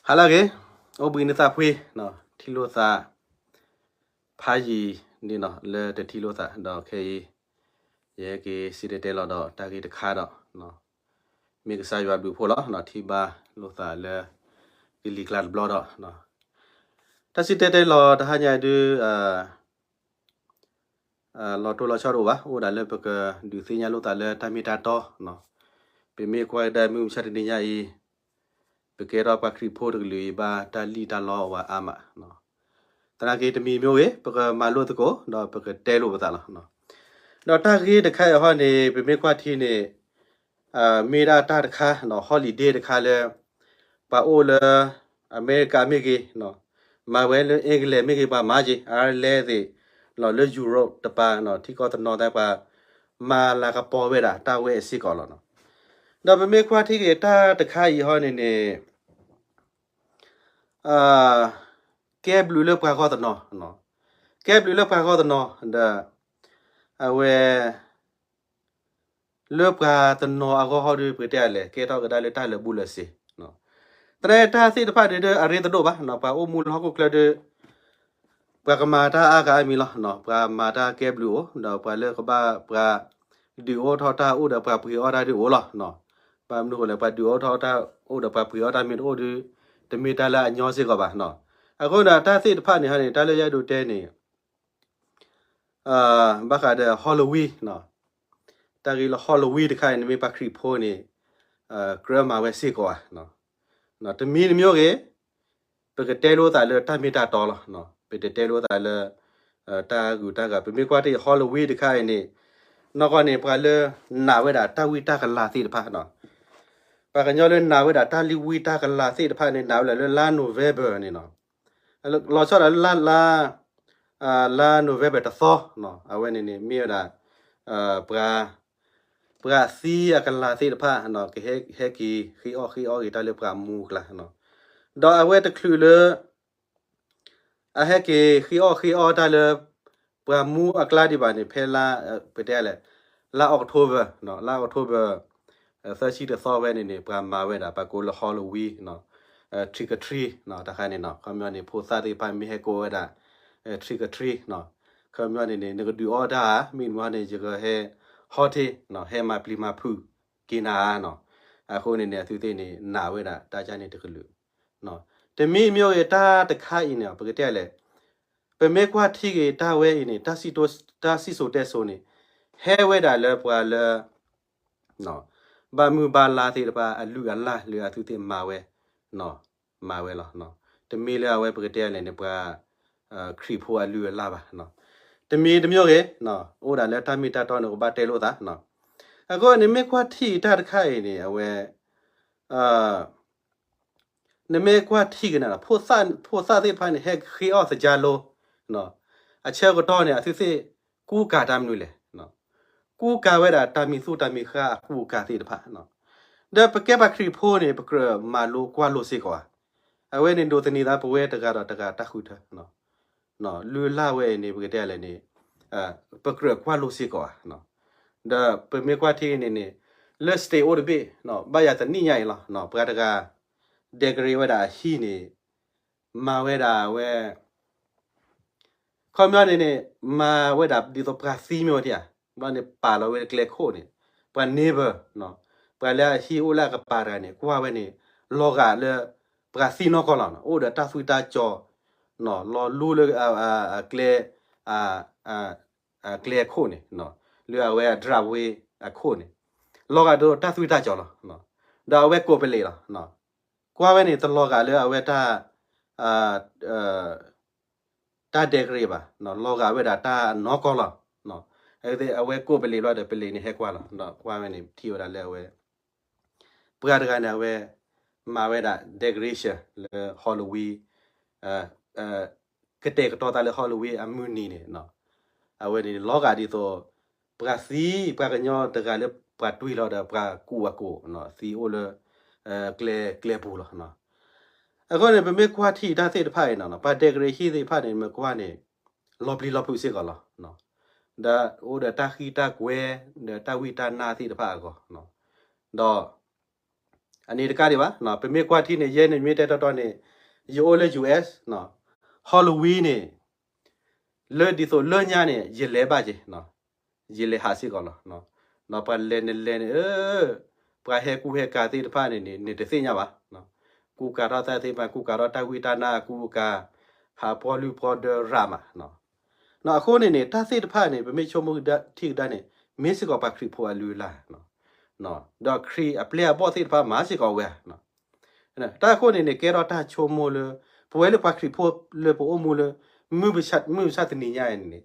ဟါလၢအဂ့ၤ, အိၣ်ဘှံးနသးဖှံ, ထံၣ်လိာ်သး ဖးယံာ်န့ၣ်နီၤ လၢတထံၣ်လိာ်သး ဒီးခဲအံၤ ယဟဲက့ၤစံၣ်တဲၤတဲလီၤဒီးတၢ်ဂ့ၢ်တခါဒီး မ့ၢ်ကစၢ်ယွၤဘျုးဖှိၣ်လီၤ, ထံၣ်ဘၣ်လိာ်သးလၢ ကလံၤကျါတဘျီဒီး တၢ်စံၣ်တဲၤတဲလီၤတဟါညါအံၤဒုး လီၤတိၢ်လီၤဆီတအိၣ်ဘၣ်, အိၣ်ဒၣ်လၢပကဒုးသ့ၣ်ညါလိာ်သးလၢတၢ်မ့ၢ်တၢ်တီနီၤ. ပမ့ၢ်ကွၢ်ကဒါမုၢ်မဆါတနံၤညါအံၤ, ပကဲထီၣ်ပှၤခရံာ်ဖိတကလုာ်အံၤဘၣ်တၢ်လံၣ်တၢ်လီအဝဲအါမး, သနာ်က့တမံၤမ့ၢ်အိၣ်ဂ့ၤ ပကမၤလိသကိး ဒီးပကတဲလိာ်ပသးလီၤ. ဒီးတၢ်ဂ့ၢ်တခါအံၤဟီန့ၣ် ပမ့ၢ်ကွၢ်ထံန့ၣ် မ့ၢ်ဒၣ်တၢ်တခါနီၤ holiday တခါလၢ ပှၤအိၣ်လၢ အမဲရကၤမ့ၢ်ဂ့ၤ, မၤဝဲလၢ England မ့ၢ်ဂ့ၤ ပှၤမၤက့ၤ အါလဲသ့ၣ် လၢ Europe တပၤ ထံကီၢ်တနီၤသ့ၣ် ပှၤမၤလၤကပီၤဝဲဒၣ်တၢ်ဝဲအစ့ၢ်ကီးလီၤ. ဒီးပမ့ၢ်ကွၢ်ထံဂ့ၤတၢ်တခါအံၤဟီန့ၣ်န့ၣ် ကဲဘျုးလၢပှၤဂီၢ်တနီၤ, ကဲဘျုးလၢပှၤဂီၢ်တနီၤ ဒီး အဝဲ လၢပှၤတနီၤအဂီၢ်ဟီဒုး ပကတဲလဲၣ် ကဲထီၣ်ကဒါလၢတၢ်လၢာ်ဘူၣ်လၢာ်စ့ၤ, သနာ်က့တၢ်သ့ၣ်တဖၣ်ဒုး အရ့တဒိၣ်ဘၣ်, ပှၤအိၣ်မူလၢဟီၣ်ခိၣ်ချၢဒုး ပှၤကမၤတၢ်အါဂၤအါမံၤလီၤ, ပှၤမၤတၢ်ကဲဘျုးအိၣ် ဒီးပှၤလၢကဘၣ်ပှၤဒုးအိၣ်ထီၣ်တၢ်အိၣ်ဒီးပှၤပှ့ၤအီၣ်တၢ်ဒုးအိၣ်လီၤ. ဘၣ်မနုၤဃိလဲၣ် ပှၤဒုးအိၣ်ထီၣ်တၢ်အိၣ်ဒီးပှၤပှ့ၤအီၣ်တၢ်မ့ၢ်တအိၣ်ဒုး တမ့ၢ်တၢ်လၢအညီစ့ၢ်ကီးဘၣ်. အဃိဒီးတၢ်သ့ၣ်တဖၣ်န့ၣ်ဟီန့ၣ် တၢ်လၢယအဲၣ်ဒိးတဲန့ၣ် ဘၣ်ဃးဒီး Halloween တၢ်ဂ့ၢ်လၢ Halloween တခါအံၤန့ၣ် မ့ၢ်ပှၤခရံာ်ဖိန့ၣ် ကြၢးမၤဝဲစ့ၢ်ကီးဧါ. တမံၤတမံၤဂ့ၤ ပကတဲလိာ်သးလၢတၢ်မ့ၢ်တၢ်တီလီၤ. ပတတဲလိာ်သးလၢ တၢ်ဂုၤတၢ်ဂၤ ပမ့ၢ်ကွၢ်ထံ Halloween တခါအံၤန့ၣ် နီၢ်ကီၢ်န့ၣ် ပှၤလၢနာ်ဝဲဒၣ်တၢ်ဝံတၢ်ကလၤသ့ၣ်တဖၣ် ပှၤကညီလၢနာ်ဝဲဒၣ်တၢ်လံဝံတၢ်ကလၤသ့ၣ်တဖၣ်န့ၣ် နာ်ဝဲဒၣ်လၢလါ November န့ၣ်နီၤ. လီၤဆီဒၣ်လၢလါ လါ November တသီ အဝဲန့ၣ်န့ၣ် မ့ၢ်ဝဲဒၣ် ပှၤ ပှၤသံအကလၤသ့ၣ်တဖၣ် ကဟဲ ဟဲက့ၤဃ့အီၣ်ဃ့အီက့ၤတၢ်လၢပှၤမူအကျါ, ဒီးအဝဲတချုးလၢ အဟဲက့ၤဃ့အီၣ်ဃ့အီတၢ်လၢ ပှၤမူအကျါဒံးဘၣ်န့ၣ် ဖဲလါ ပတဲလဲၣ် လါ October လါ October သၢဆံတသီဝဲန့ၣ်န့ၣ် ပှၤမၤဝဲဒၣ် ပှၤကိးလၢ Halloween trick or treat တခါန့ၣ်နီၤ. ခီပညီန့ၣ် ဖိသၣ်သ့ၣ်တဖၣ်မ့ၢ်ဟဲကိးဝဲဒၣ် trick or treat ခီပညီန့ၣ်န့ၣ် နကဒုးအီၣ်တၢ်ဧါ မ့ၢ်မ့ၢ်န့ၣ် ယကဟဲ ဟီၣ်ထ့ၣ် ဟဲမၤပျံၤမၤဖုးက့ၤနၤဧါနီၤ. အဃိန့ၣ်န့ၣ် အသုသ့ၣ်န့ၣ် နာ်ဝဲဒၣ်တၢ်ကၢ်န့ၣ်တကလုာ် တမံၤမ့ၢ်ဂ့ၤ တၢ်တခါအံၤန့ၣ် ပကတဲလဲၣ် ပမ့ၢ်ကွၢ်ထံဂ့ၤတၢ်ဝဲအံၤန့ၣ် တၢ်စံၣ်စိၤတဲစိၤန့ၣ် ဟဲဝဲဒၣ်လၢပှၤလၢ ဘၣ်မုၢ်ဘၣ်လါသ့ၣ်တဖၣ်အလုၢ်အလၢ်လၢအသုသ့ၣ်မၤဝဲ မၤဝဲလီၤ. တမ့ၢ်လၢအဝဲပကတဲလဲၣ်န့ၣ် ပှၤ ခရံာ်ဖိအလုၢ်အလၢ်ဘၣ်. တမံၤတမံၤဂ့ၤ အိၣ်ဒၣ်လၢတၢ်မ့ၢ်တၢ်တီန့ၣ် ကဘၣ်တဲလိာ်သး အဃိန့ၣ် မ့ၢ်ကွၢ်ထံတၢ်တခါအံၤန့ၣ် အဝဲ နမ့ၢ်ကွၢ်ထံကနၣ် ဖိသၣ်သ့ၣ်တဖၣ်န့ၣ် ဟဲဃ့အီၣ်သကြားလိ အဆၢကတီၢ်န့ၣ် အသုသ့ၣ်ကူကၤတၢ်မနုၤလဲၣ်. ကူကၤဝဲဒၣ်တၢ်မံၤသူၣ်တၢ်မံၤဃၢ်အကူအကၤသ့ၣ်တဖၣ် ဒီးပကဲပှၤခရံာ်ဖိန့ၣ် ပကြၢးမၤလိကွၢ်လိစ့ၢ်ကီးဧါ. အဝဲန့ၣ်ဒိးသန့ၤသးပဝဲတဂၤဒီးတဂၤတၢ်ဃုထၢ လုၢ်လၢ်ဝဲအံၤန့ၣ် ပကတဲလဲၣ်န့ၣ် ပကြၢးကွၢ်လိစ့ၢ်ကီးဧါ. ဒီးပမ့ၢ်ကွၢ်ထံန့ၣ်န့ၣ် လၢ state အိၣ်တဘ့ၣ် ဘၣ်ယၤတနံၣ်ညါအံၤလီၤ ပှၤတဂၤ decorate ဝဲဒၣ်အဟံၣ်န့ၣ် မၤဝဲဒၣ်ဝဲ ခီပညီန့ၣ်န့ၣ် မၤဝဲဒၣ်ဒ်သိးပှၤသံမ့ၢ်ဝဲဒၣ်ဧါ, ဘၣ်န့ၣ်ပာ်လီၤဝဲကျဲခိၣ်န့ၣ် ပှၤ neighbor ပှၤလၢအဟံၣ်အိၣ်လၢအကပၤတဂၤန့ၣ် ကွၢ်ဝဲန့ၣ် လီၤဂာ်လၢ ပှၤသံနီၢ်ကီၢ်လီၤ. အိၣ်ဒီးတၢ်သွံၣ်တၢ်စီၤ လီၤလူလၢ အကျဲ အကျဲအခိၣ်န့ၣ် လၢအဝဲအ driveway အခိၣ်န့ၣ် လီၤဂာ်ဒီးတၢ်သွံၣ်တၢ်စီၤလီၤ. ဒီးအဝဲကိးပလံာ်လီၤ. ကွၢ်ဝဲန့ၣ် တလီၤဂာ်လၢအဝဲတၢ် တၢ် decorate ဘၣ်, လီၤဂာ်ဝဲဒၣ်တၢ်နီၢ်ကီၢ်လီၤ. အဝဲကိးပလံာ်ဘျီဒီး ပလံာ်န့ၣ်ဟဲကွၢ်လီၤ. ဒီးကွၢ်ဝဲန့ၣ် ထံၣ်ဝဲဒၣ်လၢအဝဲ ပှၤတဂၤန့ၣ် အဝဲမၤဝဲဒၣ် decoration လၢ Halloween ကတဲာ်ကတီၤသးလၢ Halloween အမုၢ်နံၤန့ၣ် အဝဲန့ၣ်လီၤဂာ်ဒ်သိး ပှၤသံ ပှၤကညီတဂၤလၢပှၤတွံၢ်လီၤဒီးပှၤကူးအကိး သံအိၣ်လၢ ကျဲ ကျဲပူၤလီၤ. အဃိန့ၣ် ပမ့ၢ်ကွၢ်ထံၣ်တၢ်သ့ၣ်တဖၣ်အံၤနီၤ ပှၤ decorate ဟံၣ်သ့ၣ်တဖၣ်န့ၣ် မ့ၢ်ကွၢ်န့ၣ် လီၤပျံၤလီၤဖုးစ့ၢ်ကီးလီၤ. ဒီးအိၣ်ဒီးတၢ်ဃံတၢ်ကွဲ ဒီးတၢ်ဝံတၢ်နါသ့ၣ်တဖၣ်အဂီၢ် ဒီး အန့ၣ်တကးဒံးဘၣ်, ပမ့ၢ်ကွၢ်ထံန့ၣ် ယဲန့ၣ်မ့ၢ်တဲတီတီန့ၣ် ယအိၣ်လၢ ယူၣ်အ့း Halloween န့ၣ် လၢဒ်သိးလၢညါန့ၣ် ယလဲၤဘၣ်က့ၤ, ယလဲၤဟးစ့ၢ်ကီးလီၤ. ဒီးပှၤလဲၤနလဲၤန့ၣ် ပှၤဟဲကူဟဲကၤသ့ၣ်တဖၣ်န့ၣ်န့ၣ် နတသ့ၣ်ညါဘၣ်. ကူကၤထီၣ်တၢ်သ့ၣ်တဖၣ် ကူကၤထီၣ်တၢ်ဝံတၢ်နါအကူအကၤ ဟးပှီလုၢ်ပှီဒၢရၤမး. အဃိန့ၣ်န့ၣ် တၢ်သ့ၣ်တဖၣ်န့ၣ် ပမ့ၢ်ဆိကမိၣ်ထံကဒါန့ၣ် မ့ၢ်စ့ၢ်ကီးပှၤခရံာ်ဖိအလုၢ်အလၢ် ဒီးခရံာ်အပျဲၢ်အဘီၣ်သ့ၣ်တဖၣ်မၤစ့ၢ်ကီးဝဲ. တၢ်အဃိန့ၣ်န့ၣ် ကဲထီၣ်တၢ်ဆိကမိၣ်လၢ ပဝဲလၢပှၤခရံာ်ဖိလၢပအိၣ်မူလၢ မုၢ်မဆါတနံၤညါအံၤန့ၣ်န့ၣ်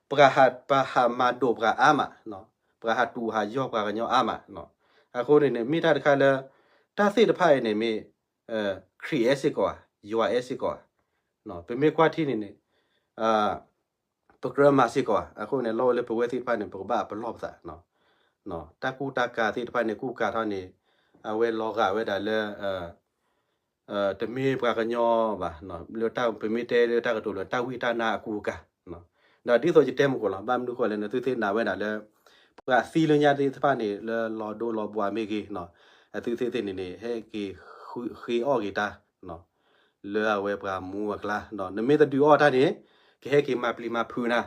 ပှၤဟး ပှၤဟးမၤဒိၣ်ပှၤအါမး, ပှၤဟးတူၢ်ဟးယီၢ်ပှၤကညီအါမး. အဃိန့ၣ်န့ၣ် မ့ၢ်တၢ်တခါလၢ တၢ်သ့ၣ်တဖၣ်အံၤန့ၣ်မ့ၢ် ခရံာ်အဲၣ်စ့ၢ်ကီးဧါ, ယွၤအဲၣ်စ့ၢ်ကီးဧါ. ပမ့ၢ်ကွၢ်ထံန့ၣ်န့ၣ် ပကြၢးမၤစ့ၢ်ကီးဧါ. အဃိန့ၣ် လီၢ်အိၣ်လၢပဝဲသ့ၣ်တဖၣ်န့ၣ် ပကဘၣ်ပလီၢ်ပသး တၢ်ကူတၢ်ကၤသ့ၣ်တဖၣ်န့ၣ် ကူကၤထီၣ်န့ၣ် အဝဲလီၤဂာ်ဝဲဒၣ်လၢ တမ့ၢ်ပှၤကညီဘၣ်, လၢတၢ် ပမ့ၢ်တဲလၢတၢ်ကတိၤလၢတၢ်ဝံတၢ်နါအကူအကၤ. ဒီးဒ်သိးယတဲမုၢ်ကိၣ်လီၤ ဘၣ်မနုၤဃိလဲၣ် နသုသ့ၣ်နာ်ဝဲဒၣ်လၢ ပှၤသံလၢညါသ့ၣ်တဖၣ်န့ၣ် လၢလီၤဒိလီၤဘှါမ့ၢ်ဂ့ၤ, အသုသ့ၣ်သ့ၣ်န့ၣ်န့ၣ် ဟဲက့ၤဃ့အီၣ်က့ၤတၢ် လၢအဝဲပှၤမူအကျါ, နမ့ၢ်တဒုးအီၣ်တၢ်န့ၣ် ကဟဲက့ၤမၤပျံၤမၤဖုးနၤ,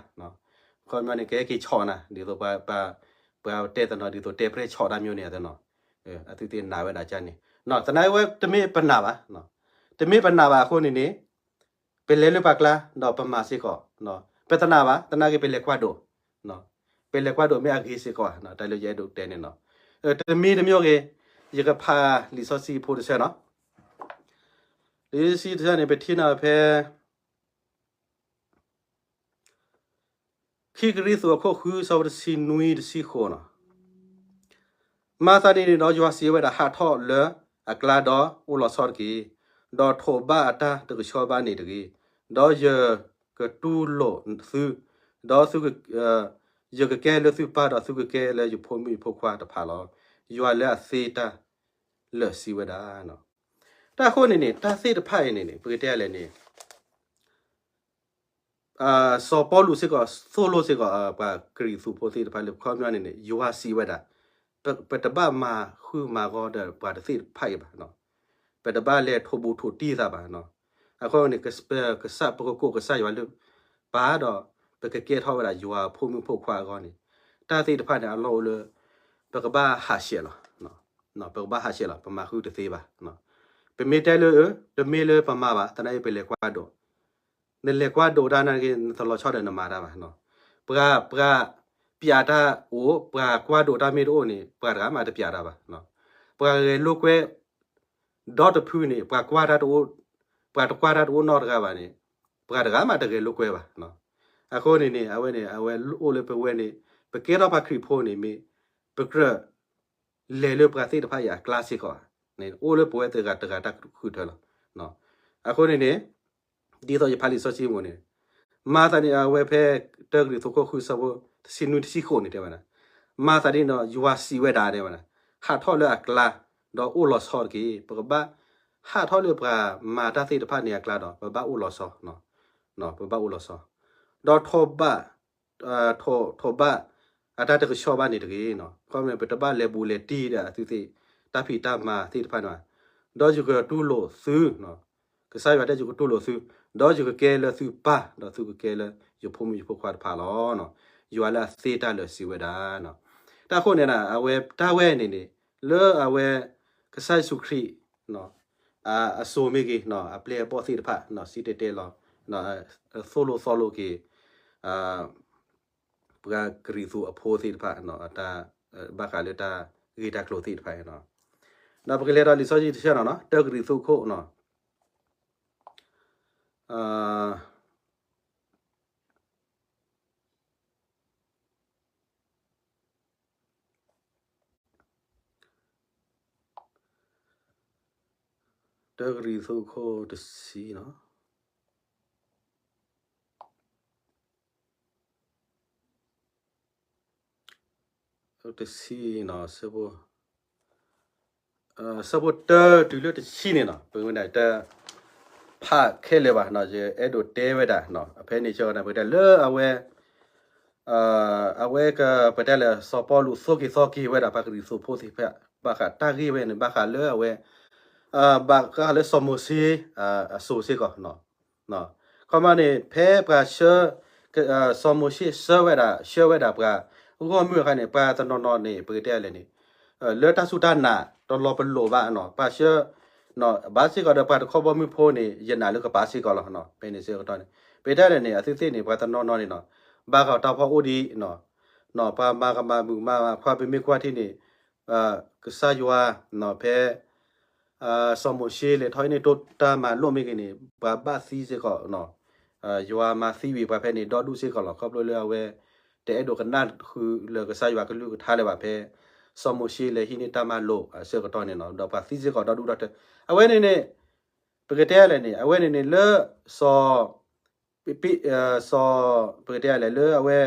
ခီပညီန့ၣ် ကဟဲက့ၤဆီၣ်နၤ ဒ်သိးပှၤ ပှၤတဲတနီၤ ဒ်သိးတဲပြဲၢ်ဆီၣ်တၢ်မ့ၢ်န့ၣ်အသိးနီၤ, အသုသ့ၣ်နာ်ဝဲဒၣ်ကန့ၣ်, သနာ်ဝဲတမ့ၢ်ပနာ်ဘၣ်, တမ့ၢ်ပနာ်ဘၣ်အဃိန့ၣ်န့ၣ် ပလဲၤလၢပှၤကျါ ဒီးပမၤစ့ၢ်ကီး, ပတနာ်ဘၣ် သနာ်က့ပလဲၤကွၢ်ဒိၣ်, ပလဲၤကွၢ်ဒိၣ်မ့ၢ်အဂ့ၤစ့ၢ်ကီး, တၢ်လၢယအဲၣ်ဒိးတဲန့ၣ်နီၤ, တမံၤတမံၤဂ့ၤ, ယကဖးလံာ်စီဆှံဖိတဆၢနီၤ, လံာ်စီဆှံတဆၢန့ၣ် ပထံၣ်န့ၢ်ဖဲ ခံကရံၣ်သူးအခိၣ်ဃု ဆၢဖိတဆံနွံတဆံဃိးနီၤ, မၤသးဒ်န့ၣ်ဒီး ယွၤစံးဝဲဒၣ် ဟးထီၣ်လၢအကျါဒီးအိၣ်လီၤဆီတက့ၢ်, ဒီးထိးဘၣ်အတၢ်တကဆှီဘၣ်န့ၣ်တဂ့ၤ, ဒီးယကတူၢ်လိာ်သု, ဒီးသုက ယကကဲလၢသုပၢ်ဒီးသုကကဲလၢယဖိမုၣ်ယဖိခွါတဖၣ်လီၤ. ယွၤလၢအသ့တၢ်လၢာ်စံးဝဲဒၣ်, တၢ်အဃိန့ၣ်န့ၣ် တၢ်သ့ၣ်တဖၣ်အံၤန့ၣ်န့ၣ် ပကတဲလဲၣ်န့ၣ် စီၤပီလူးစ့ၢ်ကီး သိၣ်လိစ့ၢ်ကီး ပှၤကရံၣ်သူးဖိသ့ၣ်တဖၣ်လၢ ခီပညီန့ၣ်န့ၣ် ယွၤစံးဝဲဒၣ် ပတဘၣ်မၤဃုာ်မၤဂီၤဒီးပှၤတသ့ၣ်တဖၣ်အံၤဘၣ်, ပတဘၣ်လဲၤထိးဘူးထိးတံၢ်သးဘၣ်, အဃိန့ၣ် ကစၢ် ပကကိးကစၢ်ယွၤလၢပၢ်ဒီး ပကကဲထီၣ်ဝဲဒၣ်ယွၤဖိမုၣ်ဖိခွါအဂီၢ်န့ၣ် တၢ်သ့ၣ်တဖၣ်န့ၣ် အလီၢ်အိၣ်လၢ ပကဘၣ်ဟးဆှဲးလီၤ, ပကဘၣ်ဟးဆှဲးလီၤ ပမၤဃုာ်တသ့ဘၣ်, ပမ့ၢ်တဲလၢ တမ့ၢ်လၢပမၤဘၣ် သနာ်က့ပလဲၤကွၢ်ဒိး နလဲၤကွၢ်ဒိးတၢ်နာ်က့ နတလီၤဆီဒီးနမၤတၢ်ဘၣ်, ပှၤ ပှၤပျးတၢ်အိၣ် ပှၤကွၢ်ဒိးတၢ်မ့ၢ်တအိၣ်န့ၣ် ပှၤတဂၤမးတပျးတၢ်ဘၣ်, ပှၤဂဲၤလိာ်ကွဲ ဒီတဖုန့ၣ် ပှၤကွၢ်တၢ်တအိၣ် ပှၤတကွၢ်တၢ်တအိၣ်နီတဂၤဘၣ်န့ၣ် ပှၤတဂၤမးတဂဲၤလိာ်ကွဲဘၣ်, အဃိန့ၣ်န့ၣ် အဝဲန့ၣ် အဝဲအိၣ်လၢပဝဲန့ၣ် ပကဲထီၣ်ပှၤခရံာ်ဖိန့ၣ်မ့ၢ် ပကြၢး လဲၤလၢပှၤသ့ၣ်တဖၣ်အံၤအကျါစ့ၢ်ကီး, အိၣ်လၢပဝဲတဂၤတဂၤတၢ်ဃုထၢလီၤ, အဃိန့ၣ်န့ၣ် ဒ်သိးယဖးလံာ်စီဆှံမိၢ်န့ၣ် မၤသးဒ်န့ၣ် အဝဲဖဲ တၢကရံၣ်သူးခိၣ်ဃုဆၢဖိ တဆံနွံတဆံဃိးန့ၣ်တဲဝဲဒၣ်, မၤသးဒ်န့ၣ်ဒီး ယွၤစံးဝဲဒၣ်တဲဝဲဒၣ်, ဟးထီၣ်လၢအကျါ ဒီးအိၣ်လီၤဆီတက့ၢ်. ပကဘၣ်ဟးထီၣ်လၢပှၤမၤတၢ်သ့ၣ်တဖၣ်န့ၣ်အကျါဒီး ပဘၣ်အိၣ်လီၤဆီ, ပဘၣ်အိၣ်လီၤဆီ, ဒီးထိးဘၣ် ထိး ထိးဘၣ်အတၢ်တကဆှီဘၣ်န့ၣ်တဂ့ၤ, ခီမ့ၢ်ပတဘၣ်လဲၤဘူးလဲၤတံၢ်ဒီးအသုသ့ၣ် တၢ်ဖံးတၢ်မၤသ့ၣ်တဖၣ်န့ၣ်ဘၣ်, ဒီးယကတူၢ်လိာ်သု, ကစၢ်ယွၤတဲယကတူၢ်လိာ်သု, ဒီးယကကဲလၢသုပၢ် ဒီးသုကကဲလၢယဖိမုၣ်ယဖိခွါတဖၣ်လီၤ. ယွၤလၢအသ့တၢ်လၢာ်စံးဝဲဒၣ်, တၢ်အဃိန့ၣ် အဝဲတၢ်ဝဲန့ၣ်န့ၣ် လၢအဝဲ ကစၢ်ယ့ၣ်ၡူးခရံာ် အစိၤမ့ၢ်ဂ့ၤ အပျဲၢ်အဘီၣ်သ့ၣ်တဖၣ် စံၣ်တဲၤတဲလီၤ သိၣ်လိသီလိက့ၤ ပှၤကရံၣ်သူးအဖိသ့ၣ်တဖၣ် အတၢ်ဘၣ်ဃးလၢတၢ်ဂ့ၢ်တၢ်ကျိၤသ့ၣ်တဖၣ်, ဒီးပကလဲၤဒီးလံာ်စီဆှံတဆၢနီၤ တၢကရံၣ်သူးခိၣ် တၢကရံၣ်သူးခိၣ်တဆံနီၤ တဆံနီၤ ဆၢဖိ ဆၢဖိတၢတုၤလၢတဆံန့ၣ်နီၤ ပဝဲဒၣ်တဖးခဲလၢာ်ဘၣ် ယအဲၣ်ဒိးတဲဝဲဒၣ် အဖဲန့ၣ်ဆၢကတီၢ် ပကတဲလၢအဝဲ အဝဲကပတဲလၢစီၤပီလူးသိက့ၤသီက့ၤဝဲဒၣ် ပှၤကရံၣ်သူးဖိသ့ၣ်တဖၣ် ဘၣ်ဃးတၢ်ဂ့ၢ်ဝဲန့ၣ် ဘၣ်ဃးလၢအဝဲ ဘၣ်ဃးလၢစီၤမိၤၡ့ အစိၤစ့ၢ်ကီး ခီမီန့ၣ် ဖဲပှၤဆှၢ စီၤမိၤၡ့ဆှၢဝဲဒၣ် ဆှၢဝဲဒၣ်ပှၤဂီၢ်မုၢ်အခါန့ၣ် ပှၤတနီၤနီၤန့ၣ် ပကတဲလဲၣ်န့ၣ် လၢတၢ်စူၢ်တၢ်နာ်တလီၤပလိာ်ဘၣ်နီၤ ပှၤဆှၢ ဘၣ်စ့ၢ်ကီးဒီးပှၤတခီဘီမုၢ်ဖိန့ၣ် ယနာ်လၢကပာ်စ့ၢ်ကီးလီၤ. ဖဲန့ၣ်ဆၢကတီၢ်န့ၣ် ပကတဲလဲၣ်န့ၣ် အသုသ့ၣ်န့ၣ် ပှၤတနီၤနီၤန့ၣ်နီၤ ဘၣ်ဃးတၢ်ဖီအိၣ်ဒံး ပှၤမၤကမၤမုာ်မၤခွါ ပမ့ၢ်ကွၢ်ထံန့ၣ် ကစၢ်ယွၤ ဖဲ စီၤမိၤၡ့လဲၤထီၣ်ဟံးန့ၢ်တိၢ်တၢ်မၤလိာ်မ့ၢ်ဂ့ၤန့ၣ် ပှၤဘၣ်သံစ့ၢ်ကီး ယွၤမၤသံဝံၤပှၤဖဲန့ၣ် ဒီဒူၣ်စ့ၢ်ကီးလီၤ. ခီဖျိလၢအဝဲ တအဲၣ်ဒိးကနၣ်ဃုာ်လၢကစၢ်ယွၤကလုၢ်ကထါလၢၤဘၣ် ဖဲစီၤမိၤၡ့လဲၤဟံးန့ၢ်တၢ်မၤလိာ်အဆၢကတီၢ်န့ၣ်နီၤ ဒီးပှၤသံစ့ၢ်ကီးဒီဒူၣ်ဒီထၢ အဝဲန့ၣ်န့ၣ် ပကတဲလဲၣ်န့ၣ် အဝဲန့ၣ်န့ၣ် လၢစီၤ ပကတဲလဲၣ် လၢအဝဲ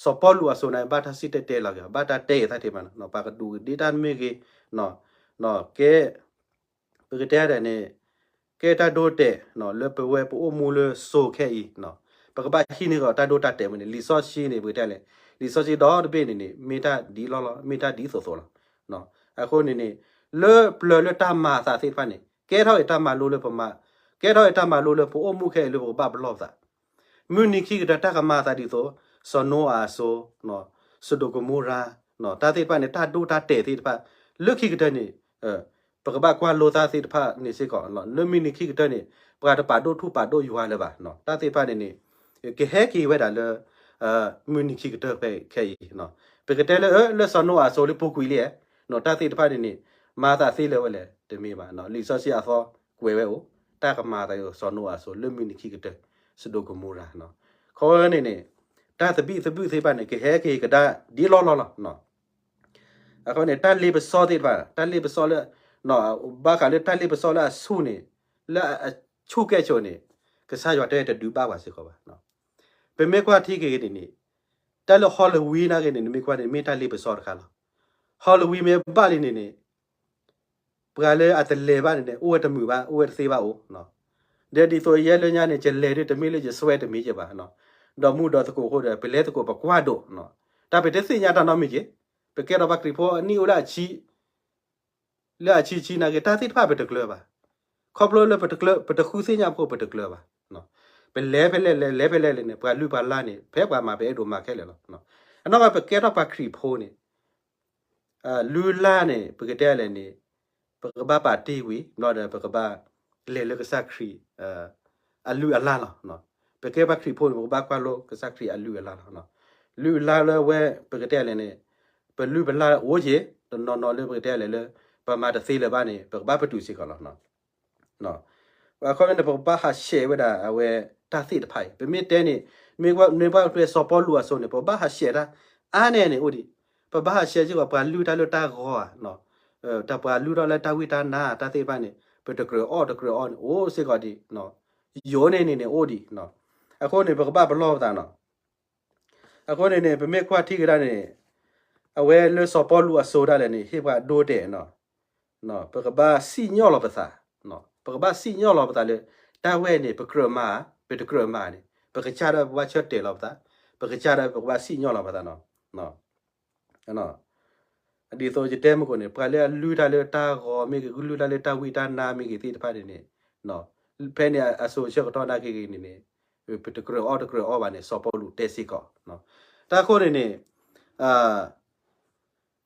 စီၤပီလူးအစိၤန့ၣ် ဘၣ်တၢ်စံၣ်တဲၤတဲလီၤက့ၤ ဘၣ်တၢ်တဲအသးတ့ၢ်မးနီၤ ပှၤကဒူးကဒ့တၢ်မ့ၢ်ဂ့ၤ ကဲ ပကတဲဒၣ်န့ၣ် ကဲတၢ်ဒိတဲာ် လၢပဝဲပအိၣ်မူလၢစိၤခဲအံၤ ပကဘၣ်ဟံးန့ၢ်ကီးတၢ်ဒိတၢ်တဲာ်မ့ၢ်န့ၣ် လံာ်စီဆှံန့ၣ် ပကတဲလဲၣ် လံာ်စီဆှံဒီတဘ့ၣ်န့ၣ်န့ၣ် မ့ၢ်တၢ်ဒ်လီၢ်လီၢ် မ့ၢ်တၢ်ဒ်သိးသိးလီၤ. အဃိန့ၣ်န့ၣ် လၢပျၢၤလၢတၢ်မၤအသးသ့ၣ်တဖၣ်န့ၣ် ကဲထီၣ်အံၤတၢ်မၤလိလၢပမၤ ကဲထီၣ်အံၤတၢ်မၤလိလၢပအိၣ်မူခဲအံၤလၢပကဘၣ်ပလီၢ်ပသး မုၢ်နံၤခံကတၢၢ်တၢ်ကမၤအသးဒ်သိး စီၤနိအၤအစိၤ စဒိၣ်ကမိရၤ တၢ်သ့ၣ်တဖၣ်န့ၣ် တၢ်ဒိတၢ်တဲာ်သ့ၣ်တဖၣ် လၢခံကတၢၢ်န့ၣ် ပကဘၣ်ကွၢ်လိတၢ်သ့ၣ်တဖၣ်န့ၣ်စ့ၢ်ကီး လၢမုၢ်နံၤခံကတၢၢ်န့ၣ် ပှၤတပာ်ဒိၣ်ထူၣ်ပာ်ဒိၣ်ယွၤလၢၤဘၣ် တၢ်သ့ၣ်တဖၣ်န့ၣ်န့ၣ် ကဟဲက့ၤဝဲဒၣ်လၢ မုၢ်နံၤခံကတၢၢ်ဖဲခဲအံၤ ပကတဲလၢ လၢစီၤနိအၤအစိၤလၢပူၤကွံာ်လံ တၢ်သ့ၣ်တဖၣ်န့ၣ်န့ၣ် မၤသးသ့လၢၤဝဲလဲၣ် တမ့ၢ်ဘၣ် လံာ်စီဆှံအသီကွဲးဝဲအိၣ် တၢ်ကမၤသးစီၤနိအၤအစိၤလၢမုၢ်နံၤခံကတၢၢ် စဒိၣ်ကမိရၤ ခီန့ၣ်န့ၣ် တၢ်သဘံၣ်သဘုၣ်သ့ၣ်တဖၣ်န့ၣ် ကဟဲက့ၤကဒါဒ်လီၢ်လီၢ်လီၤ. အဃိန့ၣ် တၢ်လ့ပစီသ့ၣ်တဖၣ် တၢ်လ့ပစီလၢ ဘၣ်ဃးလၢတၢ်လ့ပစီလၢအဆူၣ်န့ၣ် လၢအဆူၣ်ကဲၣ်ဆိးန့ၣ် ကစၢ်ယွၤတဲတဒုးဘၣ်ပှၤစ့ၢ်ကီးဘၣ်. ပမ့ၢ်ကွၢ်ထံက့ၤန့ၣ်န့ၣ် တၢ်လၢ Halloween နာ်က့န့ၣ် နမ့ၢ်ကွၢ်န့ၣ် မ့ၢ်တၢ်လ့ပစီတခါလီၤ. Halloween မ့ၢ်ဘၣ်လံန့ၣ်န့ၣ် ပှၤလၢအတလဲၤဘၣ်န့ၣ်န့ၣ် အိၣ်ဝဲတမုာ်ဘၣ် အိၣ်ဝဲတသ့ဘၣ်အိၣ် ဒီးဒ်သိးယဲလၢညါန့ၣ် ယလဲၤဒ်တမ့ၢ်လၢယစွဲတမံၤယဲဘၣ်, ဒီးမူဒီးသကိးအဃိဒီး ပလဲၤသကိးပကွၢ်ဒိၣ်, တၢ်ပတသ့ၣ်ညါတၢ်နီတမံၤက့ၤ, ပကဲထီၣ်ပှၤခရံာ်ဖိအနံၣ်အိၣ်လၢအဆံ, လၢအဆံဆံနာ်က့ တၢ်သ့ၣ်တဖၣ်ပတကျၢၤဘၣ်, ခီဖျိလၢပတကျၢၤ ပတဃုသ့ၣ်ညါဖိပတကျၢၤဘၣ်, ပလဲၤဖဲလဲၣ်လဲၤ လဲၤဖဲလဲၣ်လဲၣ်န့ၣ် ပှၤလုၢ်ပှၤလၢ်န့ၣ် ဖဲပှၤမၤပအဲၣ်ဒိးမၤခဲလၢာ်လီၤ. အနီၢ်ကီၢ်ပကဲထီၣ်ပှၤခရံာ်ဖိန့ၣ် လုၢ်လၢ်န့ၣ် ပကတဲလဲၣ်န့ၣ် ပကဘၣ်ပာ်တ့ၢ်ဝံၤ ဘျီဒီးပကဘၣ်လဲၤလၢကစၢ်ခရံာ်အလုၢ်အလၢ်လီၤ. ပကဲပှၤခရံာ်ဖိန့ၣ် ပကဘၣ်ကွၢ်လိကစၢ်ခရံာ်အလုၢ်အလၢ်လီၤ. လုၢ်အလၢ်လၢဝဲ ပကတဲလဲၣ်န့ၣ် ပလုၢ်ပလၢ်အိၣ်က့ၤ တနီၤနီၤလၢပကတဲလဲၣ်လၢ ပမၤတသ့လၢၤဘၣ်န့ၣ် ပကဘၣ်ပတုာ်စ့ၢ်ကီးလီၤ. အခီပညီန့ၣ် ပကဘၣ်ဟးဆှဲးဝဲဒၣ်အဝဲတၢ်သ့ၣ်တဖၣ်အံၤ ပမ့ၢ်တဲန့ၣ် မ့ၢ်ဘၣ်ဖဲစီၤပီလူးအစိၤန့ၣ် ပဘၣ်ဟးဆှဲးတၢ်အါန့ၢ်န့ၣ်အိၣ်ဒံး, ပဘၣ်ဟးဆှဲးစ့ၢ်ကီးပှၤလုၢ်တၢ်လၢတၢ်ဂီၤဧါ, တၢ်ပှၤလုၢ်ထီၣ်လၢတၢ်ဝံတၢ်နါတၢ်သ့ၣ်တဖၣ်န့ၣ် ပတကြၢးအီၣ်တကြၢးအီန့ၣ် အိၣ်စ့ၢ်ကီးဒံး, ယိၤန့ၣ်န့ၣ်န့ၣ်အိၣ်ဒံး, အဃိန့ၣ် ပကဘၣ်ပလီၢ်ပသးနီၤ. အဃိန့ၣ်န့ၣ် ပမ့ၢ်ကွၢ်ထံကဒါန့ၣ် အဝဲလၢစီၤပီလူးအစိၤဒၣ်လဲာ်န့ၣ် ဟ့ၣ်ပှၤဒိတဲာ်နီၤ, ပကဘၣ်စံၣ်ညီၣ်လီၤပသး, ပကဘၣ်စံၣ်ညီၣ်လီၤပသးလၢ တၢ်ဝဲန့ၣ် ပကြၢးမၤ ပတကြၢးမၤန့ၣ် ပကစၢ်ဒၣ်ပကဘၣ်ဆၢတဲာ်လီၤပသး, ပကစၢ်ဒၣ်ပကဘၣ်စံၣ်ညီၣ်လီၤပသးနီၤ. ဒ်သိးယတဲမုၢ်ခိၣ်န့ၣ် ပှၤလၢအလုၢ်တၢ်လၢတၢ်ဂီၤမ့ၢ်ဂ့ၤ လုၢ်တၢ်လၢတၢ်ဝံတၢ်နါမ့ၢ်ဂ့ၤသ့ၣ်တဖၣ်န့ၣ်န့ၣ် ဖဲန့ၣ်အစိၤဆၢကတီၢ်နာ်က့ဂ့ၤန့ၣ်န့ၣ် ပတကြၢးအီၣ်တကြၢးအီဘၣ်န့ၣ် စီၤပီလူးတဲစ့ၢ်ကီး. တၢ်အဃိန့ၣ်န့ၣ်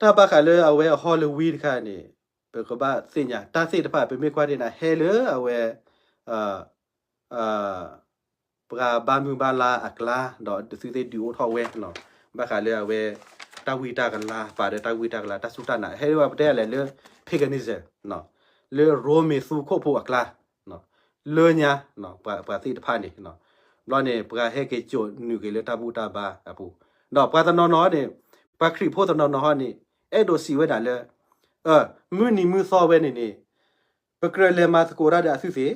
တၢ်ဘၣ်ဃးလၢအဝဲအ Halloween တခါန့ၣ် ပကဘၣ်သ့ၣ်ညါ တၢ်သ့ၣ်တဖၣ် ပမ့ၢ်ကွၢ်ဒ်န့ၣ် ဟဲလၢအဝဲ ပှၤဘါမုၢ်ဘါလါအကျါ ဒီးဒုးသုသ့ၣ်ဒုးအိၣ်ထီၣ်ဝဲ ဘၣ်ဃးလၢအဝဲ တၢ်ဝံတၢ်ကလၤ ပာ်ဒီးတၢ်ဝံတၢ်ကလၤ တၢ်စူၢ်တၢ်နာ် ဟဲလၢပတဲလဲၣ်လၢ paganism လၢရိမ့ၤသူခိၣ်ဖိအကျါ လၢညါ ပှၤသ့ၣ်တဖၣ်န့ၣ် ဘျီန့ၣ် ပှၤဟဲက့ၤစိာ်နုာ်က့ၤလၢတၢ်ဘူၣ်တၢ်ဘါအပူၤ ဒီးပှၤတနီၤနီၤန့ၣ် ပှၤခရံာ်ဖိတနီၤနီၤဟီန့ၣ် အဲၣ်ဒိးစံးဝဲဒၣ်လၢ မုၢ်နံၤမုၢ်သီဝဲန့ၣ်န့ၣ် ပကြၢးလဲၤမၤသကိးတၢ်ဒီးအသုသ့ၣ် ဘျီဒီး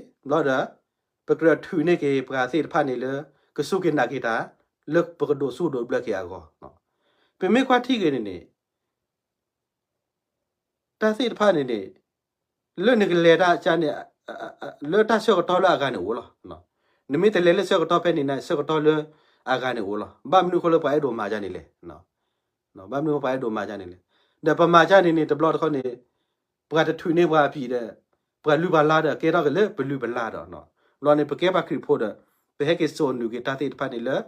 ပကြၢးထုးန့ၢ်က့ၤပှၤသ့ၣ်တဖၣ်န့ၣ်လၢ ကစူၢ်က့ၤနာ်က့ၤတၢ် လၢပကဒိးစူၢ်ဒိးဘျၢက့ၤအဂီၢ် ပမ့ၢ်ကွၢ်ထံက့ၤန့ၣ်န့ၣ် တၢ်သ့ၣ်တဖၣ်န့ၣ်န့ၣ် လၢနကလဲၤတၢ်ကန့ၣ် လၢတၢ်ဆၢကတီၢ်လၢအဂၤန့ၣ်အိၣ်လီၤ. နမ့ၢ်တလဲၤလၢဆၢကတီၢ်ဖဲန့ၣ်န့ၣ် ဆၢကတီၢ်လၢအဂၤန့ၣ်အိၣ်လီၤ. ဘၣ်မနုၤအဃိလၢပှၤအဲၣ်ဒိးမၤဒ်န့ၣ်လဲၣ်. ဘၣ်မနုၤပှၤအဲၣ်ဒိးမၤဒ်န့ၣ်လဲၣ်. ဒီးပမၤကၢ်န့ၣ်န့ၣ် တဘျီတခီၣ်န့ၣ် ပှၤတထုးန့ၢ်ပှၤအဖံးဒီး ပှၤလုၢ်ပှၤလၢ်ဒီး ကဲထီၣ်က့ၤလၢပလုၢ်ပလၢ်ဒီး ဘျီန့ၣ် ပကဲပှၤခရံာ်ဖိဒီး ပဟဲက့ၤစိာ်နုာ်က့ၤတၢ်သ့ၣ်တဖၣ်န့ၣ်လၢ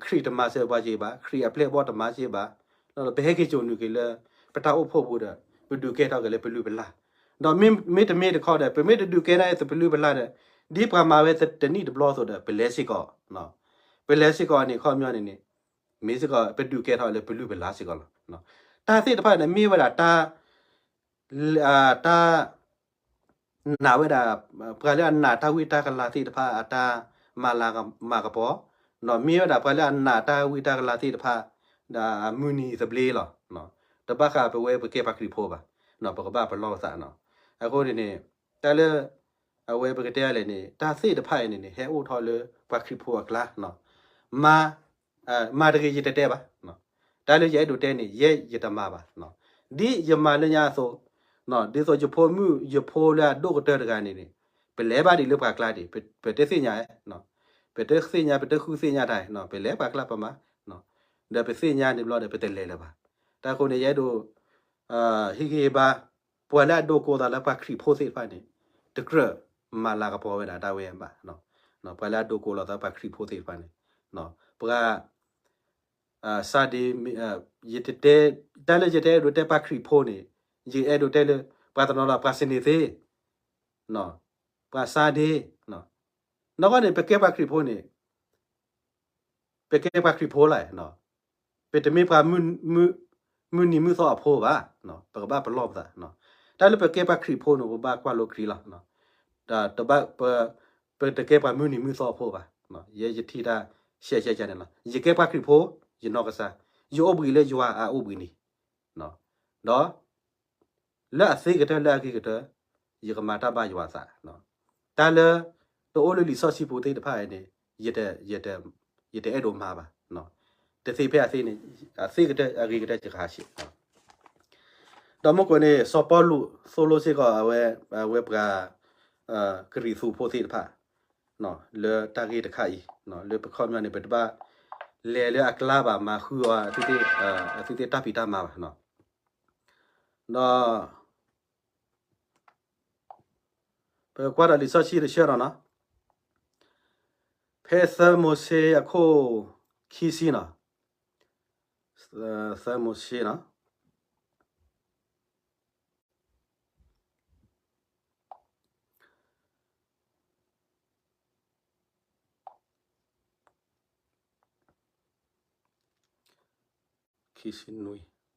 ခရံာ်တမၤစၢၤပှၤက့ၤဘၣ်, ခရံာ်အပျဲၢ်အဘီၣ်တမၤက့ၤဘၣ်, ပဟဲက့ၤစိာ်နုာ်က့ၤလၢ ပတၢ်အိၣ်ဖှိၣ်ပူၤဒီး ပဒုးကဲထီၣ်က့ၤလၢပလုၢ်ပလၢ်, ဒီးမ့တမ့ၢ်တခီဒီး ပမ့ၢ်တဒုးကဲထီၣ်လၢပလုၢ်ပလၢ်ဒီး ဒ်ပှၤမၤဝဲတနံၣ်တဘျီအသိးဒီး ပလဲၤစ့ၢ်ကီး, ပလဲၤစ့ၢ်ကီးန့ၣ် ခီပညီန့ၣ်န့ၣ် မ့ၢ်စ့ၢ်ကီး ပဒုးကဲထီၣ်လၢပလုၢ်ပလၢ်စ့ၢ်ကီးလီၤ. တၢ်သ့ၣ်တဖၣ်န့ၣ် မ့ၢ်ဝဲဒၣ်တၢ် တၢ် နာ်ဝဲဒၣ် ပှၤလၢအနာ်တၢ်ဝံတၢ်ကလၤသ့ၣ်တဖၣ်အတၢ်မၤလၤမၤကပီၤ, ဒီးမ့ၢ်ဝဲဒၣ်ပှၤလၢအနာ်တၢ်ဝံတၢ်ကလၤသ့ၣ်တဖၣ် ဒီးအမုၢ်နံၤသဘျ့လီၤ. တဘၣ်ဃးပဝဲပကဲပှၤခရံာ်ဖိဘၣ်, ပကဘၣ်ပလီၢ်ပသးနီၤ. အဃိန့ၣ်န့ၣ် တၢ်လၢ အဝဲပကတဲလဲၣ်န့ၣ် တၢ်သ့ၣ်တဖၣ်အံၤန့ၣ်န့ၣ် ဟဲအိၣ်ထီၣ်လၢပှၤခရံာ်ဖိအကျါ, မၤ မၤတဂ့ၤယတတဲဘၣ်, တၢ်လၢယအဲၣ်ဒိးတဲန့ၣ် ယဲယတမၤဘၣ်, ဒ်ယမၤလၢညါအသိး, ဒ်သိးယဖိမုၣ်ယဖိလၢအဒိၣ်ကတၢၢ်တဂၤန့ၣ်န့ၣ် ပလဲၤဘၣ်ဒံးလၢပှၤကျါဒံး ပတသ့ၣ်ညါ, ပတသ့ၣ်ညါ ပတဃုသ့ၣ်ညါတၢ်, ပလဲၤပှၤကျါပမၤ, ဒီးပသ့ၣ်ညါန့ၣ်ဘျီဒီး ပတလဲၤလၢၤဘၣ်. တၢ်အဃိန့ၣ် ယအဲၣ်ဒိး ဟ့ၣ်ဂံၢ်ဟ့ၣ်ဘါ ပှၤလၢအဒိးကိးသးလၢပှၤခရံာ်ဖိသ့ၣ်တဖၣ်န့ၣ် တကြၢးမၤလၤကပီၤဝဲဒၣ်တၢ်ဝဲဘၣ်, ပှၤလၢအဒိးကိးလီၤသးပှၤခရံာ်ဖိသ့ၣ်တဖၣ်န့ၣ် ပှၤ စးဒ့း ယတတဲ တၢ်လၢယတအဲၣ်ဒိးတဲပှၤခရံာ်ဖိန့ၣ် ယအဲၣ်ဒိးတဲလၢ ပှၤတနီၤလီၤ ပှၤစနံးသ့, ပှၤစးဒ့း, နီၢ်ကီၢ်န့ၣ် ပကဲပှၤခရံာ်ဖိန့ၣ် ပကဲပှၤခရံာ်ဖိလီၤ, ပတမ့ၢ်ပှၤ မုၢ်နံၤမုၢ်သီအဖိဘၣ်, ပကဘၣ်ပလီၢ်ပသး, တၢ်လၢပကဲပှၤခရံာ်ဖိန့ၣ် ပဘၣ်ကွၢ်လိခရံာ်လီၤ, တဘၣ် ပတကဲပှၤမုၢ်နံၤမုၢ်သီအဖိဘၣ်, ယဲယထံၣ်တၢ်ရှဲရှဲန့ၣ်လီၤ. ယကဲပှၤခရံာ်ဖိ, ယနီၢ်ကစၢ်, ယအိၣ်ဘှံးလၢယွၤအအိၣ်ဘှံးန့ၣ် ဒီး လၢအသ့ကတၢၢ်လၢအဂ့ၤကတၢၢ် ယကမၤတၢ်ဘၣ်ယွၤအသး, တၢ်လၢ တအိၣ်လၢလံာ်စီဆှံပူၤသ့ၣ်တဖၣ်န့ၣ် ယတအဲၣ်ဒိးမၤဘၣ်, တသ့ဖဲအသ့န့ၣ် အသ့ကတၢၢ်အဂ့ၤကတၢၢ်ယကဟးဆှဲး, ဒီးမုၢ်ကီၢ်န့ၣ် စီၤပီလူးသိၣ်လိစ့ၢ်ကီးအဝဲ အဝဲပှၤ ကရံၣ်သူးဖိသ့ၣ်တဖၣ် လၢတၢ်ဂ့ၢ်တခါအံၤ လၢပခီပညီန့ၣ် ပတဘၣ်လဲၤလၢအကျါဘၣ် မၤဃုအီၤ အသုသ့ၣ်တၢ်ဖံးတၢ်မၤဘၣ်, ဒီး ပကွၢ်ဒီးလံာ်စီဆှံတဆၢဒီးနီၤ, ဖဲသၢမိၤၡ့အခိၣ်ခံဆံနီၤ, သၢမိၤၡ့နီၤ ခံဆံနွံ, သ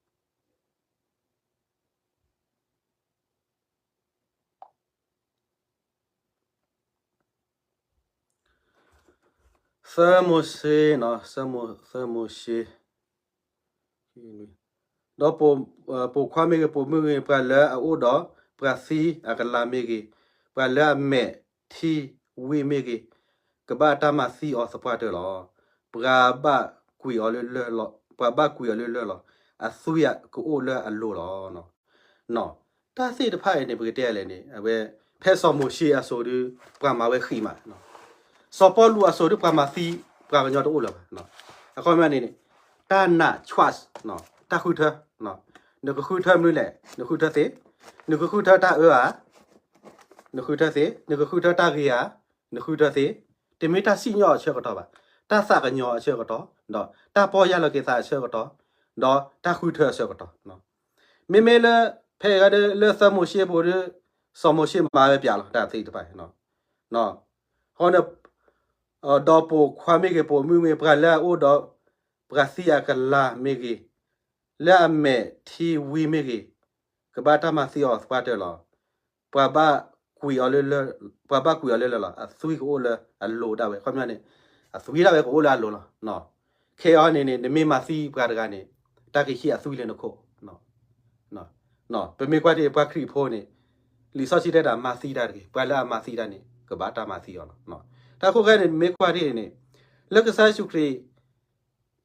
ၢမိၤၡ့နီၤ, သၢမိၤၡ့ ဒီးပိာ်ခွါမ့ၢ်ဂ့ၤ ပိာ်မုၣ်မ့ၢ်ဂ့ၤ ပှၤလၢအအိၣ်ဒီးပှၤသံအကလၤမ့ၢ်ဂ့ၤ, ပှၤလၢအမဲာ်ထံဝံမ့ၢ်ဂ့ၤ, ကဘၣ်တၢ်မၤသံအီၤသပှၢ်တၢၢ်လီၤ. ပှၤဘၣ်ကွံာ်အီၤလၢလၢၢ်လီၤ, ပှၤဘၣ်ကွံာ်အီၤလၢလၢၢ်လီၤ. အသွံၣ်ကအိၣ်လၢအလိၤလီၤ. တၢ်သ့ၣ်တဖၣ်အံၤန့ၣ် ပကတဲလဲၣ်န့ၣ် အဝဲ ဖဲစီၤမိၤၡ့အစိၤဒီး ပှၤမၤဝဲဃံးမး, စီၤပီလူးအစိၤဒီး ပှၤမၤသံပှၤကညီတအိၣ်လၢၤဘၣ်. အခီပညီန့ၣ် တၢ်နာ် choice တၢ်ဃုထၢ, နကဃုထၢမနုၤလဲၣ်, နဃုထၢသ့, နကဃုထၢတၢ်အၢဧါ, နဃုထၢသ့, နကဃုထၢတၢ်ဂ့ၤဧါ, နဃုထၢသ့, တမ့ၢ်တၢ်စံၣ်ညီၣ်အဆၢကတီၢ်ဘၣ်, တၢ်သးကညီၤအဆၢကတီၢ်, ဒီးတၢ်ပီၢ်ယၢ်လီၤက့ၤသးအဆၢကတီၢ်, ဒီးတၢ်ဃုထၢအဆၢကတီၢ်. မ့မ့ၢ်လၢ ဖဲအံၤလၢသၢမိၤၡ့အပူၤဒီး စီၤမိၤၡ့မၤဝဲပၠးလီၤ တၢ်သ့ၣ်တဖၣ်, ဃီန့ၣ် ဒီးပိာ်ခွါမ့ၢ်ဂ့ၤ ပိာ်မုၣ်မ့ၢ်ဂ့ၤ ပှၤလၢအအိၣ်ဒီးပှၤသံအကလၤမ့ၢ်ဂ့ၤ, လၢအမဲာ်ထံဝံမ့ၢ်ဂ့ၤ, ကဘၣ်တၢ်မၤသံအီၤသပှၢ်တၢၢ်လီၤ. ပှၤဘၣ်ကွံာ်အီၤလၢလၢၢ်, ပှၤဘၣ်ကွံာ်အီၤလၢလၢၢ်လီၤ. အသွံၣ်ကအိၣ်လၢအလိၤဒၣ်ဝဲ, အခီပညီန့ၣ် အသွံၣ်ဒၣ်ဝဲကအိၣ်လၢအလိၤလီၤ. ခဲအံၤန့ၣ်န့ၣ် နမ့ၢ်မၤသံပှၤတဂၤန့ၣ် တၢ်ကဟံးအသွံၣ်လၢနခိၣ် ပမ့ၢ်ကွၢ်ထံၣ်ပှၤခရံာ်ဖိန့ၣ် လံာ်စီဆှံတဲဒၣ်မၤသံတၢ်တဂ့ၤ, ပှၤလၢအမၤသံတၢ်န့ၣ် ကဘၣ်တၢ်မၤသံအီၤလီၤ. တၢ်ဃိခဲန့ၣ် မ့ၢ်ကွၢ်ထံၣ်န့ၣ် လၢကစၢ်ယ့ၣ်ၡူးခရံာ်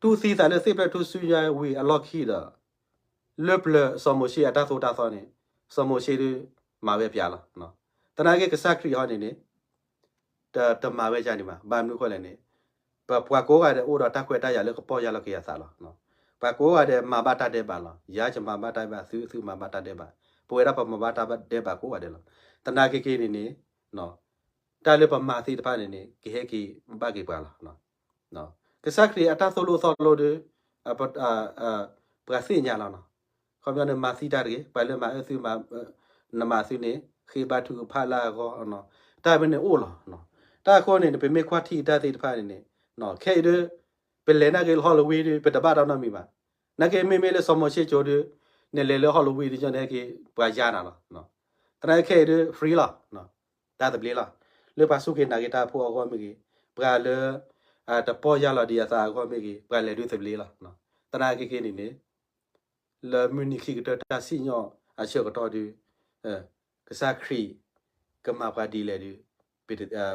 တူၢ်သံသးလၢသ့ၣ်ဖျၢၣ်ထူၣ်စုညါဝံၤအလီၢ်ခံဒီး လၢပျၢၤစီၤမိၤၡ့အတၢ်သိၣ်တၢ်သီန့ၣ် စီၤမိၤၡ့ဒုးမၤဝဲပၠးလီၤ. သနာ်က့ကစၢ်ခရံာ်ဟီန့ၣ်န့ၣ် တမၤဝဲဒ်န့ၣ်ဘၣ်. ဘၣ်မနုၤဃိလဲၣ်န့ၣ် ပပှၤကိးဂၤဒဲးအိၣ်ဒီးတၢ်ခွဲးတၢ်ယာ်လၢကပီၢ်ယၢ်လီၤက့ၤအသးလီၤ. ပှၤကိးဂၤဒဲးမၤဘၣ်တၢ်ဒဲးဘးလီၤ. ယၤယမၤဘၣ်တၢ်ဒဲးဘး, သုသုမၤဘၣ်တၢ်ဒဲးဘး, ပဝဲဒၣ်ပမၤဘၣ်တၢ်ဒဲးဘးကိးဂၤဒဲးလီၤ. သနာ်က့က့န့ၣ်န့ၣ် တၢ်လၢပမၤသ့ၣ်တဖၣ်န့ၣ်န့ၣ် ကဟဲက့ၤဘၣ်က့ၤပှၤလီၤ. ကစၢ်ခရံာ်အတၢ်သိၣ်လိသီလိဒီး ပှၤသ့ၣ်ညါလီၤ. ခီပညီန့ၣ် မၤသံတၢ်တဂ့ၤ, ပှၤလၢမၤအၢသုမၤ နမၤသုန့ၣ် ဃ့ဘါထုကဖၣ်လၢအဂီၢ်, တၢ်ဝဲန့ၣ်အိၣ်လီၤ. တၢ်အဃိန့ၣ် ပမ့ၢ်ကွၢ်ထံၣ်တၢ်သ့ၣ်တဖၣ်န့ၣ်န့ၣ် ခဲအံၤဒီး ပလဲၤနာ်က့ၤလၢ Halloween ဒီး ပတဘၣ်တၢ်နီတမံၤဘၣ်. နာ်က့မ့မ့ၢ်လၢစီၤမိၤၡ့ကၠိဒီး နလဲၤလၢ Halloween ဒီး ကၠီန့ၣ်ဟဲက့ၤပှၤယါနၤလီၤ. သနာ်က့ခဲအံၤဒီး free လီၤ. တၢ်သဘျ့လီၤ. လၢပှၤစူၢ်က့ၤနာ်က့ၤတၢ်ဖိအဂီၢ်မ့ၢ်ဂ့ၤ, ပှၤလၢ တပီၢ်ယၢ်လီၤဒံးအသးအဂီၢ်မ့ၢ်ဂ့ၤ, ပှၤလဲၤဒုးသဘျ့လီၤ. သနာ်က့က့န့ၣ်န့ၣ် လၢမုၢ်နံၤခံကတၢၢ်တၢ်စံၣ်ညီၣ်အဆၢကတီၢ်ဒီး ကစၢ်ခရံာ် ကမၤပှၤဒ်လဲၣ်ဒီး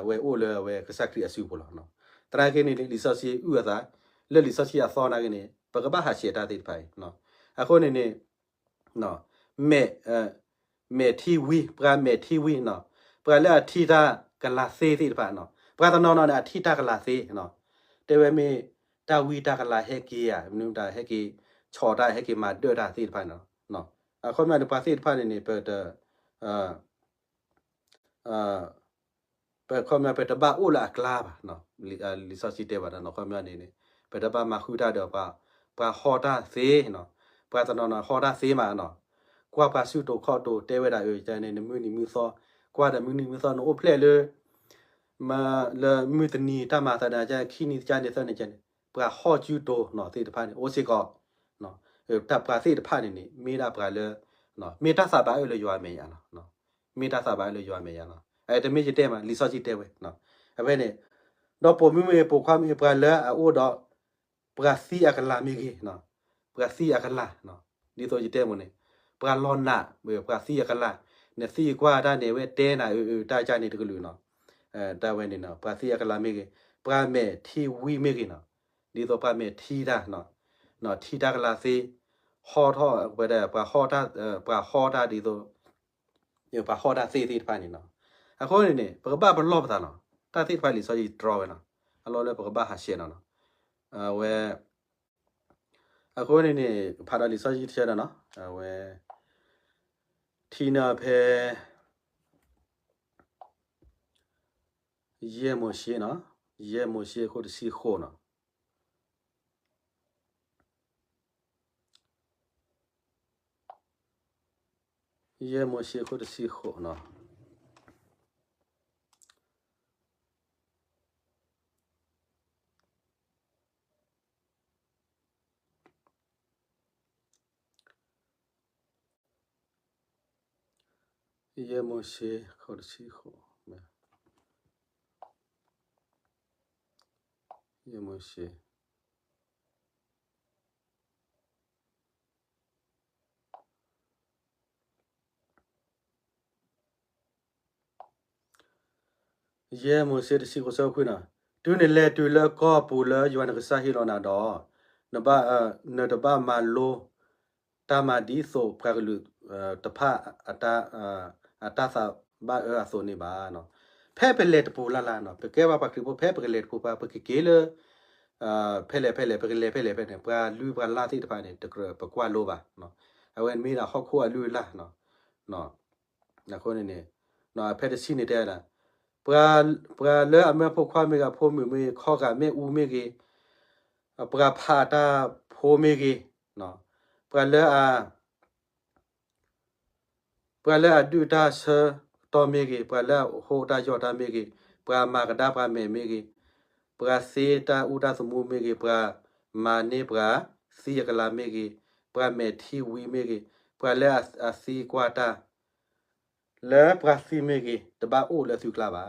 ဝဲအိၣ်လၢအဝဲကစၢ်ခရံာ်အစုပူၤလီၤ. သနာ်က့န့ၣ်န့ၣ် လံာ်စီဆှံအုၣ်အသး, လၢလံာ်စီဆှံအသီနာ်က့န့ၣ် ပကဘၣ်ဟးဆှဲးတၢ်သ့ၣ်တဖၣ်အံၤ. အဃိန့ၣ်န့ၣ် မဲာ် မဲာ်ထံဝံ, ပှၤမဲာ်ထံဝံနီၤ, ပှၤလၢအထံၣ်တၢ်ကလၤသ့သ့ၣ်တဖၣ်နီၤ, ပှၤတနီၤနီၤန့ၣ် အထံၣ်တၢ်ကလၤသ့နီၤ, တဲဝဲမ့ၢ်တၢ်ဝံတၢ်ကလၤဟဲက့ၤဧါ, မနုၤတၢ်ဟဲက့ၤဆီၣ်တၢ် ဟဲက့ၤမၤဒၢၣ်တၢ်သ့ၣ်တဖၣ်န့ၣ်လီၤ. အခီပညီန့ၣ် ပှၤသ့ၣ်တဖၣ်န့ၣ်န့ၣ် ပတ ပခီပညီ ပတဘၣ်အိၣ်လၢအကျါဘၣ်. လံာ်စီဆှံတဲဘၣ်ဒီး အခီပညီန့ၣ်န့ၣ် ပတဘၣ်မၤဃုတၢ်ဒီး ပှၤဟီၣ်တၢ်သ့နီၤ, ပှၤတနီၤနီၤဟီၣ်တၢ်သ့မးနီၤ, ကွၢ်ပှၤဆူၣ်တိၤခီၣ်တိၤတဲဝဲဒၣ်အၢ ကန့ၣ် နမုၢ်နံၤမုၢ်သီ, ကွၢ်ဒီးမုၢ်နံၤမုၢ်သီ နအိၣ်ဖျဲၣ်လၢ လၢမုၢ်တနံၤတၢ်မၤသးဒ်န့ၣ် ခံနံၤတကၢ်န့ၣ် သၢနံၤတကၢ်န့ၣ် ပှၤဟီၣ်စုၣ်တိၤနီၤသ့ၣ်တဖၣ်န့ၣ် အိၣ်စ့ၢ်ကီး, တၢ်ပှၤသ့ၣ်တဖၣ်န့ၣ်န့ၣ် မ့ၢ်ဒၣ်ပှၤလၢ မ့ၢ်တၢ်သးဘၣ်အၢၣ်လၢယွၤအမဲာ်ညါလီၤ. မ့ၢ်တၢ်သးဘၣ်အၢၣ်လၢယွၤအမဲာ်ညါလီၤ. တမ့ၢ်ယတဲမး လံာ်စီဆှံတဲဝဲ, အဝဲန့ၣ် ဒီးပိာ်မုၣ်မ့ၢ်ဂ့ၤ ပိာ်ခွါမ့ၢ်ဂ့ၤ ပှၤလၢအအိၣ်ဒီး ပှၤသံအကလၤမ့ၢ်ဂ့ၤ, ပှၤသံအကလၤ, ဒ်သိးယတဲမ့ၢ်န့ၣ် ပှၤလီၤနး ပှၤသံအကလၤ, နသံကွၢ်တၢ်န့ၣ် အဝဲတဲနၤအၢ အၢ တၢ်ကန့ၣ်တကလုာ်နီၤ, တၢ်ဝဲန့ၣ်နီၤ ပှၤသံအကလၤမ့ၢ်ဂ့ၤ, ပှၤမဲာ်ထံဝံမ့ၢ်ဂ့ၤနီၤ, ဒ်သိးပှၤမဲာ်ထံတၢ်, ထံတၢ်ကလၤသ့, ဟီၣ်ထီၣ်ဝဲဒၣ် ပှၤဟီၣ်တၢ်ဒ်သိး ပှၤဟီၣ်တၢ်သ့သ့ၣ်တဖၣ်န့ၣ်နီၤ. အဃိန့ၣ်န့ၣ် ပကဘၣ်ပလီၢ်ပသးနီၤ, တၢ်သ့ၣ်တဖၣ်လံာ်စီဆှံတြီဝဲနီၤ, အလီၢ်လၢပကဘၣ်ဟးဆှဲးနီၤနီၤ, အဝဲ အဃိန့ၣ်န့ၣ် ဖးဒီးလံာ်စီဆှံတဆၢဒီးနီၤ, အဝဲ ထံၣ်န့ၢ်ဖဲ ယဲၢ်မိၤၡ့နီၤ, ယဲၢ်မိၤၡ့အခိၣ်တဆံဃိးနီၤ. ယဲၢ်မိၤၡ့အခိၣ်တဆံဃိးနီၤ. ယဲၢ်မိၤၡ့ ခိၣ်တဆံဃိး, ယဲၢ်မိၤၡ့ ယဲၢ်မိၤၡ့တဆံဃိးဆၢခွံနီၤ, တုၤနလဲၤတုၤလၢကီၢ်ပူၤလၢယွၤနကစၢ်ဟ့ၣ်လီၤနၤဒီး, နဘၣ်, နတဘၣ်မၤလိ တၢ်မၤဒ်သိးပှၤကလုာ်တဖၣ် အတၢ်သးဘၣ်အၢအသိးန့ၣ်ဘၣ်. ဖဲပလဲၤတပူၤလၢ်လၢ်နီၤ, ပကဲဘၣ်ပှၤခရံာ်ဖိ ဖဲပကလဲၤတပူၤ ပှၤပကက့ၤလၢ ဖဲလဲၣ်ဖဲလဲၣ် ပကလဲၤဖဲလဲၣ်ဖဲန့ၣ် ပှၤလုၢ်ပှၤလၢ်သ့ၣ်တဖၣ်န့ၣ် တကြၢးပကွၢ်လိဘၣ်. အဝဲမ့ၢ်ဒၣ်ဟီၣ်ခိၣ်အလုၢ်အလၢ်နီၤ. အဃိန့ၣ်န့ၣ် ဖဲတဆံန့ၣ်တဲဒၣ် ပှၤလၢအမၢဖိခွါမ့ၢ်ဂ့ၤ အဖိမုၣ်မ့ၢ်ဂ့ၤ ခီဂာ်မ့ၣ်အူမ့ၢ်ဂ့ၤ, ပှၤဖးတၢ်ဖိမ့ၢ်ဂ့ၤ, ပှၤလၢအ ပှၤလၢအဒုၣ်တၢ်ဆၢကတီၢ်မ့ၢ်ဂ့ၤ, ပှၤလၢအဟိတၢ်ယီၢ်တၢ်မ့ၢ်ဂ့ၤ, ပှၤမၤကဒါပှၤမဲာ်မ့ၢ်ဂ့ၤ, ပှၤသ့တၢ်အူတၢ်သမူမ့ၢ်ဂ့ၤ, ပှၤမၤန့ၢ်ပှၤသံအကလၤမ့ၢ်ဂ့ၤ, ပှၤမဲာ်ထံဝံၤမ့ၢ်ဂ့ၤ, ပှၤလၢအသံကွၢ်တၢ် လၢပှၤသံမ့ၢ်ဂ့ၤ တဘၣ်အိၣ်လၢသုကျါဘၣ်.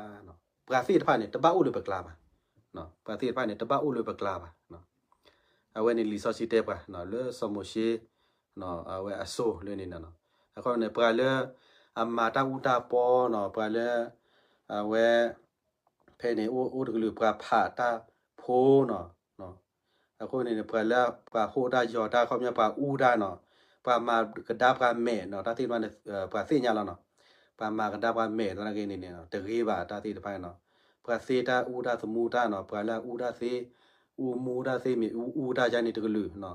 ပှၤသ့ၣ်တဖၣ်န့ၣ် တဘၣ်အိၣ်လၢပကျါဘၣ်. ပှၤသ့ၣ်တဖၣ်န့ၣ် တဘၣ်အိၣ်လၢပကျါဘၣ်. အဝဲန့ၣ်လံာ်စီဆှံတဲပှၤ လၢစီၤမိၤၡ့ အဝဲအစိၤလၢန့ၣ်နီၤ. အခီပညီန့ၣ် ပှၤလၢအမၤတၢ်အူတၢ်ပီနီၤ, ပှၤလၢ အဝဲ ဖဲန့ၣ် အိၣ်တကလုာ် ပှၤဖးတၢ်ဖိနီၤ. အဃိန့ၣ် ပှၤလၢပှၤဟိတၢ်ယီၢ်တၢ် အခီပညီ ပှၤအူတၢ်နီၤ, ပှၤမၤကဒါပှၤမဲာ်နီၤ, တၢ်သ့ၣ်တဖၣ်န့ၣ် ပှၤသ့ၣ်ညါလီၤနီၤ. ပှၤမၤကဒါပှၤမဲာ်သနာ်က့န့ၣ်န့ၣ် တဂ့ၤဘၣ်တၢ်သ့ၣ်တဖၣ်န့ၣ်နီၤ. ပှၤသ့တၢ်အူတၢ်သမူတၢ်နီၤ, ပှၤလၢအအူတၢ်သ့, အူမူတၢ်သ့မ့ၢ်အူအူတၢ်ယါန့ၣ်တကလုာ်နီၤ.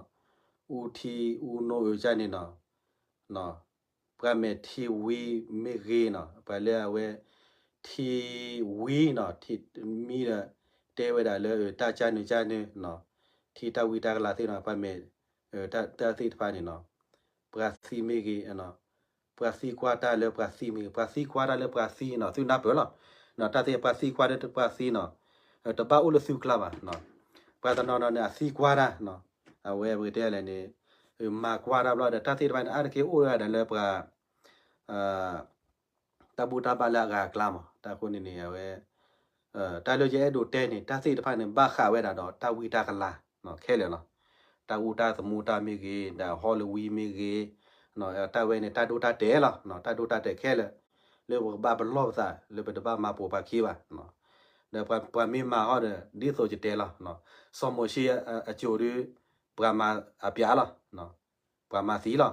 အူထံအူနိအုၣ်ကၢ်န့ၣ်နီၤ, ပှၤမဲာ်ထံဝံၤမ့ၢ်ဂ့ၤနီၤ, ပှၤလၢအဝဲ ထံဝံၤနီၤ, ထံမံဒီး တဲဝဲဒၣ်လၢတၢ်ကၢ်နုာ်ကၢ်နုာ်နီၤ, ထံတၢ်ဝံတၢ်ကလၤသ့ၣ်နီၤ, ပှၤမဲာ် တၢ်သ့ၣ်တဖၣ်န့ၣ်နီၤ, ပှၤသံမ့ၢ်ဂ့ၤ ပှၤသံကွၢ်တၢ်လၢပှၤသံမ့ၢ်ဂ့ၤ, ပှၤသံကွၢ်တၢ်လၢပှၤသံနီၤ, သုနၢ်ပၢၢ်လီၤ. တၢ်သ့ၣ်ပှၤသံကွၢ်တၢ်လၢပှၤသံနီၤ, တဘၣ်အိၣ်လၢသုကျါဘၣ်. ပှၤတနီၤနီၤန့ၣ် အသံကွၢ်တၢ်, အဝဲပကတဲလဲၣ်န့ၣ် မၤကွၢ်တၢ်ဘျီဒီး တၢ်သ့ၣ်တဖၣ်န့ၣ် အါတက့ၢ်အိၣ်ဝဲဒၣ်လၢပှၤ တၢ်ဘူၣ်တၢ်ဘါလၢအဂၤအကျါမး. တၢ်အဃိန့ၣ်န့ၣ် အဝဲ တၢ်လၢယအဲၣ်ဒိးတဲန့ၣ် တၢ်သ့ၣ်တဖၣ်န့ၣ် ဘၣ်ဃးဝဲဒၣ်ဒီးတၢ်ဝံတၢ်ကလၤခဲလၢာ်လီၤ. တၢ်အူတၢ်သမူတၢ်မ့ၢ်ဂ့ၤ, ဒီးဟီလဝံမ့ၢ်ဂ့ၤ, တၢ်ဝဲန့ၣ် တၢ်ဒိတၢ်တဲာ်လီၤ. တၢ်ဒိတၢ်တဲာ်ခဲလၢာ် လၢပကဘၣ်ပလီၢ်ပသး လၢပတဘၣ်မၤပိာ်ပှၤခံဘၣ်. ဒီးပှၤမ့ၢ်မၤဟီဒီး ဒ်သိးယတဲလီၤ, စီၤမိၤၡ့အစိၤဒီး ပှၤမၤအပျးလီၤ, ပှၤမၤသံလီၤ.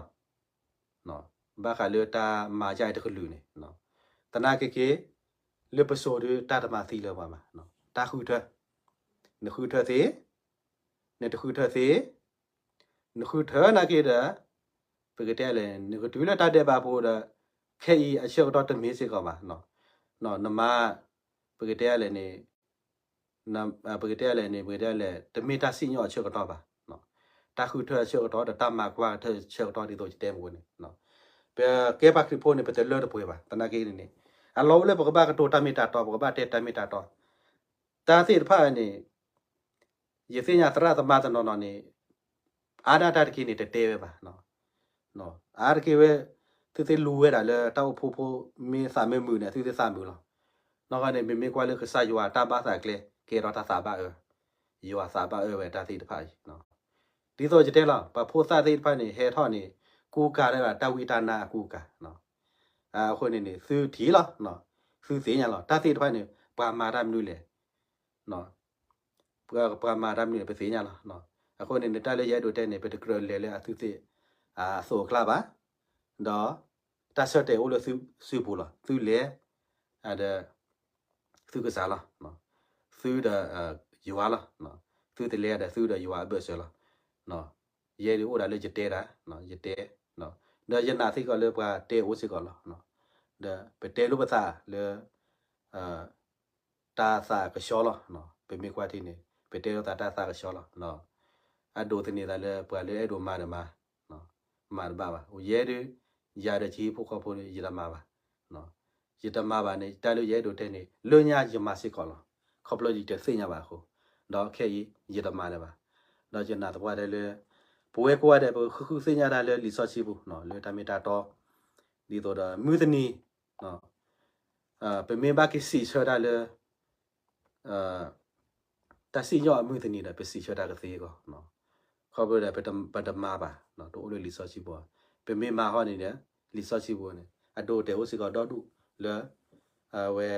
ဘၣ်ဃးလၢတၢ်မၤယါအံၤတကလုာ်န့ၣ် သနာ်က့က့ၤ လၢပစိၤဒီးတၢ်တမၤသံလၢၤပှၤဘၣ်. တၢ်ဃုထၢ, နဃုထၢသ့, နတဃုထၢသ့, နဃုထၢနာ်က့ဒီး ပကတဲလဲၣ် နကတုၤလၢတၢ်ဒဲးဘးဖိဒီး ခဲအံၤအဆၢကတီၢ်တမ့ၢ်စ့ၢ်ကီးဘၣ်. နမၤ ပကတဲလဲၣ်န့ၣ် ပကတဲလဲၣ်န့ၣ် ပကတဲလဲၣ် တမ့ၢ်တၢ်စံၣ်ညီၣ်အဆၢကတီၢ်ဘၣ်. တၢ်ဃုထၢအဆၢကတီၢ်ဒီးတၢ်မၤကွၢ်ထၢအဆၢကတီၢ်ဒ်သိးယတဲမ့ၢ်ဝဲန့ၣ် ပကဲပှၤခရံာ်ဖိန့ၣ် ပတလၢတပှဲၤဘၣ်. သနာ်က့န့ၣ်န့ၣ် အလီၢ်အိၣ်လၢပကဘၣ်ကတိၤတၢ်မ့ၢ်တၢ်တီ, ပကဘၣ်တဲတၢ်မ့ၢ်တၢ်တီ. တၢ်သ့ၣ်တဖၣ်န့ၣ် ယသ့ၣ်ညါသရၣ်သမါတနီၤနီၤန့ၣ် အါဒၣ်တၢ်တက့ၢ်န့ၣ် တတဲဝဲဘၣ်. အါတက့ၢ်ဝဲ သုသ့လူဝဲဒၣ်လၢတၢ်အိၣ်ဖှိၣ်ဖိမ့ၢ်သးမ့ၢ်မုာ်န့ၣ် သုသ့သးမုာ်လီၤ. နီၢ်ဂၤန့ၣ် မ့မ့ၢ်ကွၢ်လၢကစၢ်ယွၤတၢ်ဘၣ်သးကျဲ ကဲထီၣ်တၢ်သးဘၣ်အၢ, ယွၤသးဘၣ်အၢဝဲတၢ်သ့ၣ်တဖၣ်အံၤ ဒ်သိးယတဲလီၤ ပှၤဖိသၣ်သ့ၣ်တဖၣ်န့ၣ် ဟဲထီၣ်န့ၣ် ကူကၤလၢတၢ်ဝံတၢ်နါအကူကၤ. အဃိန့ၣ်န့ၣ် သုထံၣ်လီၤ, သုသ့ၣ်ညါလီၤ တၢ်သ့ၣ်တဖၣ်န့ၣ် ပှၤမၤတၢ်မနုၤလဲၣ်. ပှၤမၤတၢ်မနုၤန့ၣ် ပသ့ၣ်ညါလီၤ. အဃိန့ၣ်န့ၣ် တၢ်လၢယအဲၣ်ဒိးတဲန့ၣ် ပတကြၢးလဲၤလၢအသုသ့ၣ်အသိးအကျါဘၣ်, ဒီး တၢ်ဆၢတဲာ်အိၣ်လၢသုစုပူၤလီၤ. သုလဲၤ ဒီး သုကစၢ်လီၤ. သုဒီးယွၤလီၤ. သုတလဲၤဒီးသုဒီးယွၤအဘၢၣ်စၢၤလီၤ. ယဲဒၣ်အိၣ်ဒၣ်လၢယတဲဒၣ်, ယတဲ, ဒီးယနာ်စ့ၢ်ကီးလၢပှၤတဲအိၣ်စ့ၢ်ကီးလီၤ. ဒီးပတဲလိာ်ပသးလၢ တၢ်သးကဆှီလီၤ. ပမ့ၢ်ကွၢ်ထံန့ၣ် ပတဲလိာ်သးတၢ်သးကဆှီလီၤ. အဒိးသန့ၤသးလၢပှၤလၢအဲၣ်ဒိးမၤဒီးမၤ, မၤတဘၣ်ဘၣ်. အိၣ်ယဲဒၣ် ယၤဒီးကဟံၣ်ဖိဃီဖိန့ၣ် ယတမၤဘၣ်. ယတမၤဘၣ်န့ၣ် တၢ်လၢယအဲၣ်ဒိးတဲန့ၣ် လၢညါယမၤစ့ၢ်ကီးလီၤ. ခီဖျိယတသ့ၣ်ညါဘၣ်အဃိ, ဒီးခဲအံၤ ယတမၤလၢၤဘၣ်. ဒီးယနာ်သပှၢ်တၢၢ်လၢ ပဝဲကိးဂၤဒဲး ပဃုဃုသ့ၣ်ညါတၢ်လၢလံာ်စီဆှံပူၤ လၢတၢ်မ့ၢ်တၢ်တီ, ဒ်သိးဒီးမုၢ်တနံၤ ပမ့ၢ်ဘၣ်က့ၤစံးဆၢတၢ်လၢ တၢ်စံၣ်ညီၣ်အမုၢ်တနံၤဒီး ပစံးဆၢတၢ်ကသ့အဂီၢ်, ခီဖျိဒီးပတမၤဘၣ် တအိၣ်လၢလံာ်စီဆှံပူၤ, ပမ့ၢ်မၤဟီန့ၣ်ဒီး လံာ်စီဆှံပူၤန့ၣ် အဒိတဲာ်အိၣ်စ့ၢ်ကီးဒီဒူၣ်လၢ အဝဲ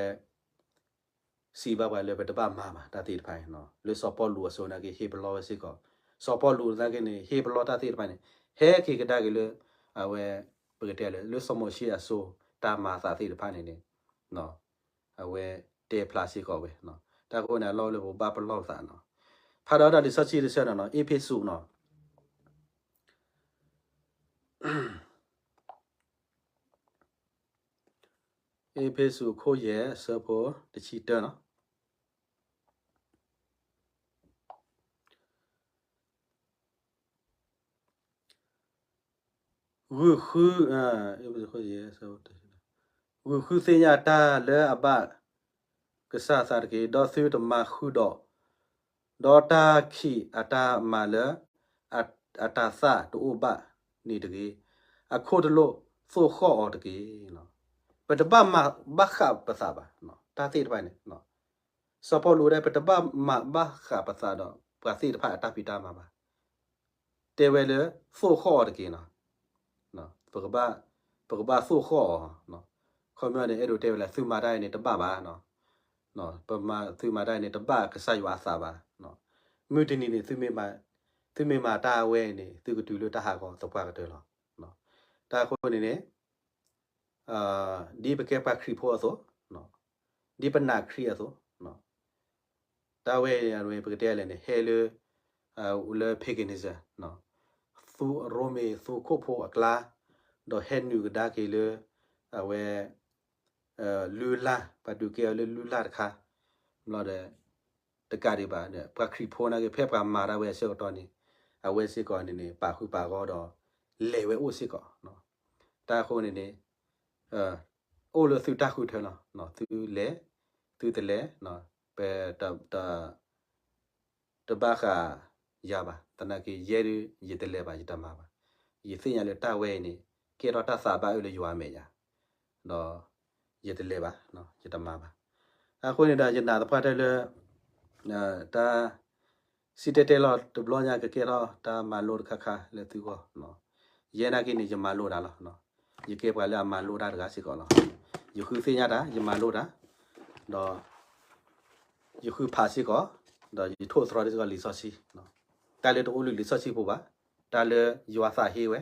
စံးဘၣ်ပှၤလၢပတဘၣ်မၤဘၣ်တၢ်သ့ၣ်တဖၣ်အံၤ, လၢစီၤပီလူးအစိၤနာ်က့ ဟ့ၣ်ပလီၢ်ဝဲစ့ၢ်ကီး, စီၤပီလူးနာ်က့န့ၣ် ဟ့ၣ်ပလီၢ်တၢ်သ့ၣ်တဖၣ်န့ၣ် ဟဲက့ၤကဒါက့ၤလၢ အဝဲ ပကတဲလၢ လၢစီၤမိၤၡ့အစိၤ တၢ်မၤအသးသ့ၣ်တဖၣ်န့ၣ်န့ၣ် အဝဲတဲဖျါစ့ၢ်ကီးဝဲ, တၢ်အဃိန့ၣ် အလီၢ်လၢပဘၣ်ပလီၢ်ပသးနီၤ, ဖးဒီးတၢ်လံာ်စီဆှံတဆၢနီၤနီၤ အ့းဖ့းစူးနီၤ အ့းဖ့းစူးအခိၣ်ယဲၢ်အဆၢဖိတဆံတၢနီၤ ဂုာ်ဃု, ဂုာ်ဃုသ့ၣ်ညါတၢ်လၢအဘၣ်ကစၢ်သးတက့ၢ်, ဒီးသုတမၤဃုာ်ဒီး, ဒီးတၢ်ခံးအတၢ်မၤလၢအတၤသၣ်တအိၣ်ဘၣ်န့ၣ်တဂ့ၤ, အခိၣ်တလိၣ်သိၣ်ဃီၣ်အီၤတက့ၢ်. ပတဘၣ်မၤဘၣ်ဃးပသးဘၣ်, တၢ်သ့ၣ်တဖၣ်န့ၣ် စီၤပီလူးတဲ ပတဘၣ်မၤဘၣ်ဃးပသးဒီး ပှၤသ့ၣ်တဖၣ်အတၢ်ဖံးတၢ်မၤဘၣ်. တဲဝဲလၢ သိၣ်ဃီၣ်အီၤတက့ၢ်နီၤ. ပကဘၣ်သိၣ်ဃီၣ်အီၤ, ခီပညီန့ၣ် အဲၣ်ဒိးတဲဝဲလၢ သုမၤတၢ်အံၤန့ၣ် တဘၣ်ဘၣ်, သုမၤတၢ်အံၤန့ၣ် တဘၣ်ကစၢ်ယွၤအသးဘၣ်. မုၢ်တနံၤန့ၣ် သုမ့ၢ်မၤတၢ်အဝဲအံၤန့ၣ် သုကတုၤလၢတၢ်ဟးဂီၤသပှၢ်ကတၢၢ်လီၤ. တၢ်အဃိန့ၣ်န့ၣ် ဒ်ပကဲပှၤခရံာ်ဖိအသိး, ဒ်ပနာ်ခရံာ်အသိး, တၢ်ဝဲအံၤ ပကတဲလဲၣ်န့ၣ် ဟဲလၢ လၢ paganism, ရိမ့ၤသူခိၣ်ဖိအကျါ, ဒီးဟဲနုာ်ကဒါက့ၤလၢ အဝဲ လုၢ်လၢ်, ပှၤဒုးကဲအီၤလၢလုၢ်လၢ်တခါ, ဘျီဒီး တကးဒံးဘၣ်ဒီး ပှၤခရံာ်ဖိနာ်က့ ဖဲပှၤမၤတၢ်ဝဲအဆၢကတီၢ်န့ၣ် အဝဲစ့ၢ်ကီးန့ၣ်န့ၣ် ပာ်ဃုာ်ပာ်ဂီၤဒီး လဲၤဝဲအိၣ်စ့ၢ်ကီး. တၢ်အဃိန့ၣ်န့ၣ် အိၣ်လၢသုတၢ်ဃုထၢလီၤ. သုလဲၤ, သုတလဲၤ, ပ တဘၣ်ဃးယၤဘၣ်, သနာ်က့ ယဲဒုး ယတလဲၤဘၣ် ယတမၤဘၣ်. ယသ့ၣ်ညါလၢတၢ်ဝဲအံၤန့ၣ် ကဲထီၣ်တၢ်သးဘၣ်အၢလၢယွၤအမဲာ်ညါ, ဒီး ယတလဲၤဘၣ်, ယတမၤဘၣ်. အဃိန့ၣ်ဒီး ယနာ်သပှၢ်တၢၢ်လၢ တၢ်စံၣ်တဲၤတဲလီၤတဘျီညါ ကကဲထီၣ်တၢ်မၤလိတခါခါလၢသုဂီၢ်. ယဲနာ်က့န့ၣ် ယမၤလိတၢ်လီၤ. ယကဲပှၤလၢအမၤလိတၢ်တဂၤစ့ၢ်ကီးလီၤ. ယဃုသ့ၣ်ညါတၢ်, ယမၤလိတၢ်, ဒီး ယဃုဖးစ့ၢ်ကီး, ဒီးယထိၣ်သတြီၤစ့ၢ်ကီးလံာ်စီဆှံ, တၢ်လၢတအိၣ်လၢလံာ်စီဆှံပူၤဘၣ်, တၢ်လၢယွၤသးဟ့ဝဲ,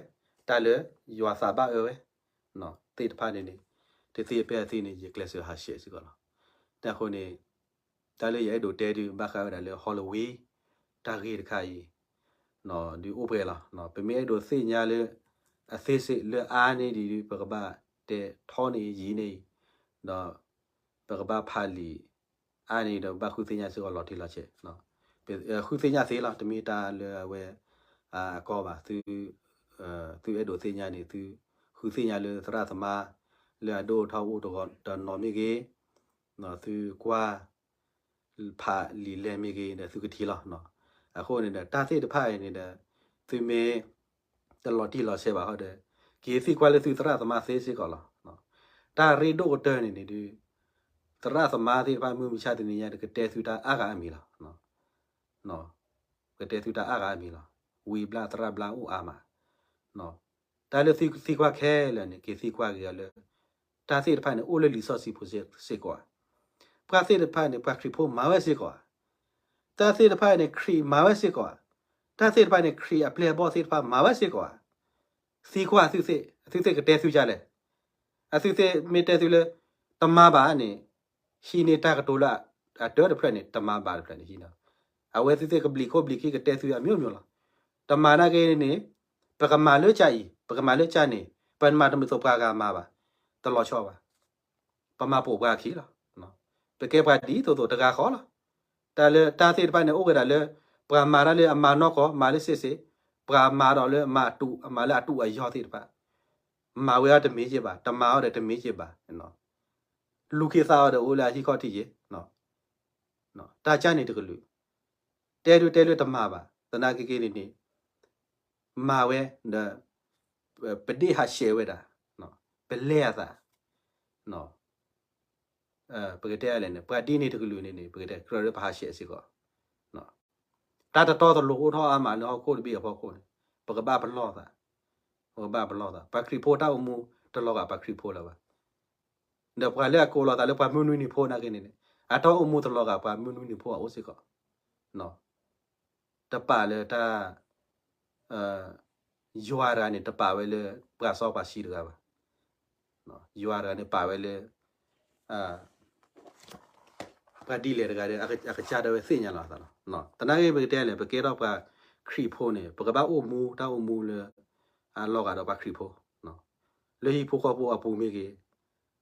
တၢ်လၢယွၤသးဘၣ်အၢဝဲ သ့ၣ်တဖၣ်န့ၣ်န့ၣ် တသ့ဖဲအသ့န့ၣ် ယကျဲးစၢးဟးဆှဲးစ့ၢ်ကီးလီၤ. အဃိန့ၣ် တၢ်လၢယအဲၣ်ဒိးတဲဒုး ဘၣ်ဃးဝဲဒၣ်လၢ Halloween တၢ်ဂ့ၢ်တခါအံၤ ဒုးအိၣ်ပှဲၤလီၤ. ပမ့ၢ်အဲၣ်ဒိးသ့ၣ်ညါလၢ အသေးစိတ် လၢအါန့ၢ်ဒံးဒုး ပကဘၣ်တဲထီန့ၢ်အံၤယံာ်န့ၢ်အံၤ, ဒီး ပကဘၣ်ဖးလံာ်အါန့ၢ်ဒီး ဘၣ်ဃုသ့ၣ်ညါစ့ၢ်ကီးလီၤတံၢ်လီၤဆဲး, ဃုသ့ၣ်ညါသ့လီၤ. တမ့ၢ်တၢ်လၢအဝဲ အကီဘၣ်, သုအဲၣ်ဒိးသ့ၣ်ညါန့ၣ် သုဃုသ့ၣ်ညါလၢသရၣ်သမါ လၢအဒိၣ်ထီၣ်အိၣ်တနီၤမ့ၢ်ဂ့ၤ, သုကွၢ် ဖးလံာ်လဲၢ်မ့ၢ်ဂ့ၤဒီး သုကထံၣ်လီၤ. အဃိန့ၣ်ဒီး တၢ်သ့ၣ်တဖၣ်အံၤန့ၣ်ဒီး သုမ့ၢ်တလီၤတံၢ်လီၤဆဲးဘၣ်ဃီဒီး က့ၤသံကွၢ်လၢသုသရၣ်သမါသ့စ့ၢ်ကီးလီၤ. တၢ်ရ့ဒိၣ်ကတၢၢ်န့ၣ်န့ၣ်ဒုး သရၣ်သမါသ့ၣ်တဖၣ် မုၢ်မဆါတနံၤညါန့ၣ် ကတဲသုတၢ်အါဂၤအါမံၤလီၤ. ကတဲသုတၢ်အါဂၤအါမံၤလီၤ. ဝံၤဘျၣ်သရၣ်ဘျါအိၣ်အါမး တၢ်လၢသုသံကွၢ်ခဲလၢာ်န့ၣ် က့ၤသံကွၢ်က့ၤအီၤလၢ တၢ်သ့ၣ်တဖၣ်န့ၣ် အိၣ်လၢလံာ်စီဆှံပူၤစ့ၢ်ကီးဧါ. ပှၤသ့ၣ်တဖၣ်န့ၣ် ပှၤခရံာ်ဖိမၤဝဲစ့ၢ်ကီးဧါ. တၢ်သ့ၣ်တဖၣ်န့ၣ် ခရံာ်မၤဝဲစ့ၢ်ကီးဧါ. တၢ်သ့ၣ်တဖၣ်န့ၣ် ခရံာ်အပျဲၢ်အဘီၣ်သ့ၣ်တဖၣ်မၤဝဲစ့ၢ်ကီးဧါ. သံကွၢ်သုသ့ၣ်, အသုသ့ၣ်ကတဲသုဒ်လဲၣ်. အသုသ့ၣ်မ့ၢ်တဲသုလၢ တမၤဘၣ်န့ၣ် ဟံးန့ၢ်တၢ်ကတိၤလၢအတၢတဖျၢၣ်န့ၣ် တမၤဘၣ်တဖျၢၣ်န့ၣ်ဟံးန့ၢ်, အဝဲသုသ့ၣ်ကဘျံးခိၣ်ဘျံးခံကတဲသုအမျိုးမျိုးလီၤ. တမၤနာ်က့န့ၣ် ပကမၤလၢကၢ်အံၤ ပကမၤလၢကၢ်န့ၣ် ပမၤတမုာ်သိးပှၤဂၤမၤဘၣ်, တလီၤဆီဘၣ်. ပမၤပိာ်ပှၤအခံလီၤ. ပကဲပှၤဒ်သိးသိးတဂၤဃီလီၤ. တၢ်လၢတၢ်သ့ၣ်တဖၣ်န့ၣ် အိၣ်ဝဲဒၣ်လၢ ပှၤမၤတၢ်လၢအမၤနီၢ်ကီၢ် မၤလၢစ့စ့, ပှၤမၤဒီးလၢအမၤအတူး အမၤလၢအတူးအယီၢ်သ့ၣ်တဖၣ် မၤဝဲအီၤတမ့ၢ်က့ဘၣ်, တမၤအီၤဒီးတမ့ၢ်က့ဘၣ်. လူၤခ့သးအီၤဒီးအိၣ်လၢအဟံၣ်ခီၣ်ထံးယ့ၣ်, တၢ်ကၢ်န့ၣ်တကလုာ်, တဲဒုးတဲလၢတမၤဘၣ်, သနာ်က့က့န့ၣ်န့ၣ် မၤဝဲဒီး ပဒ့ၣ်ဟးဆှဲးဝဲဒၣ်, ပလဲၤအသး, ပကတဲလဲၣ်န့ၣ် ပှၤဒ်န့ၣ်တကလုာ်န့ၣ်န့ၣ် ပကတဲကြၢးလၢပဟးဆှဲးစ့ၢ်ကီး တၢ်တတီတလိၤအိၣ်ထီၣ်အါမးလၢဟီၣ်ခိၣ်တဘ့ၣ်အဖီခိၣ်န့ၣ် ပကဘၣ်ပလီၢ်သး, ပကဘၣ်ပလီၢ်သး. ပှၤခရံာ်ဖိတၢ်အိၣ်မူတလီၤဂာ်ပှၤခရံာ်ဖိလၢၤဘၣ်. ဒီးပှၤလၢအကိးလီၤသးလၢပှၤမုၢ်နွံနံၤဖိနာ်က့န့ၣ်န့ၣ် အတၢ်အိၣ်မူတလီၤဂာ်ပှၤမုၢ်နွံနံၤဖိအအိၣ်စ့ၢ်ကီး. တပာ်လၢတၢ် ယွၤတဂၤန့ၣ် တပာ်ဝဲလၢပှၤစီပှၤဆှံတဂၤဘၣ်. ယွၤတဂၤန့ၣ်ပာ်ဝဲလၢ ပှၤဒ်လဲၣ်တဂၤဒီး အကစၢ်ဒၣ်ဝဲသ့ၣ်ညါလီၤအသးလီၤ. သနာ်က့ပကတဲလဲၣ် ပကဲထီၣ်ပှၤခရံာ်ဖိန့ၣ် ပကဘၣ်အိၣ်မူတၢ်အိၣ်မူလၢ အလီၤဂာ်ဒီးပှၤခရံာ်ဖိ လၢဟံၣ်ဖိဃီဖိအပူၤမ့ၢ်ဂ့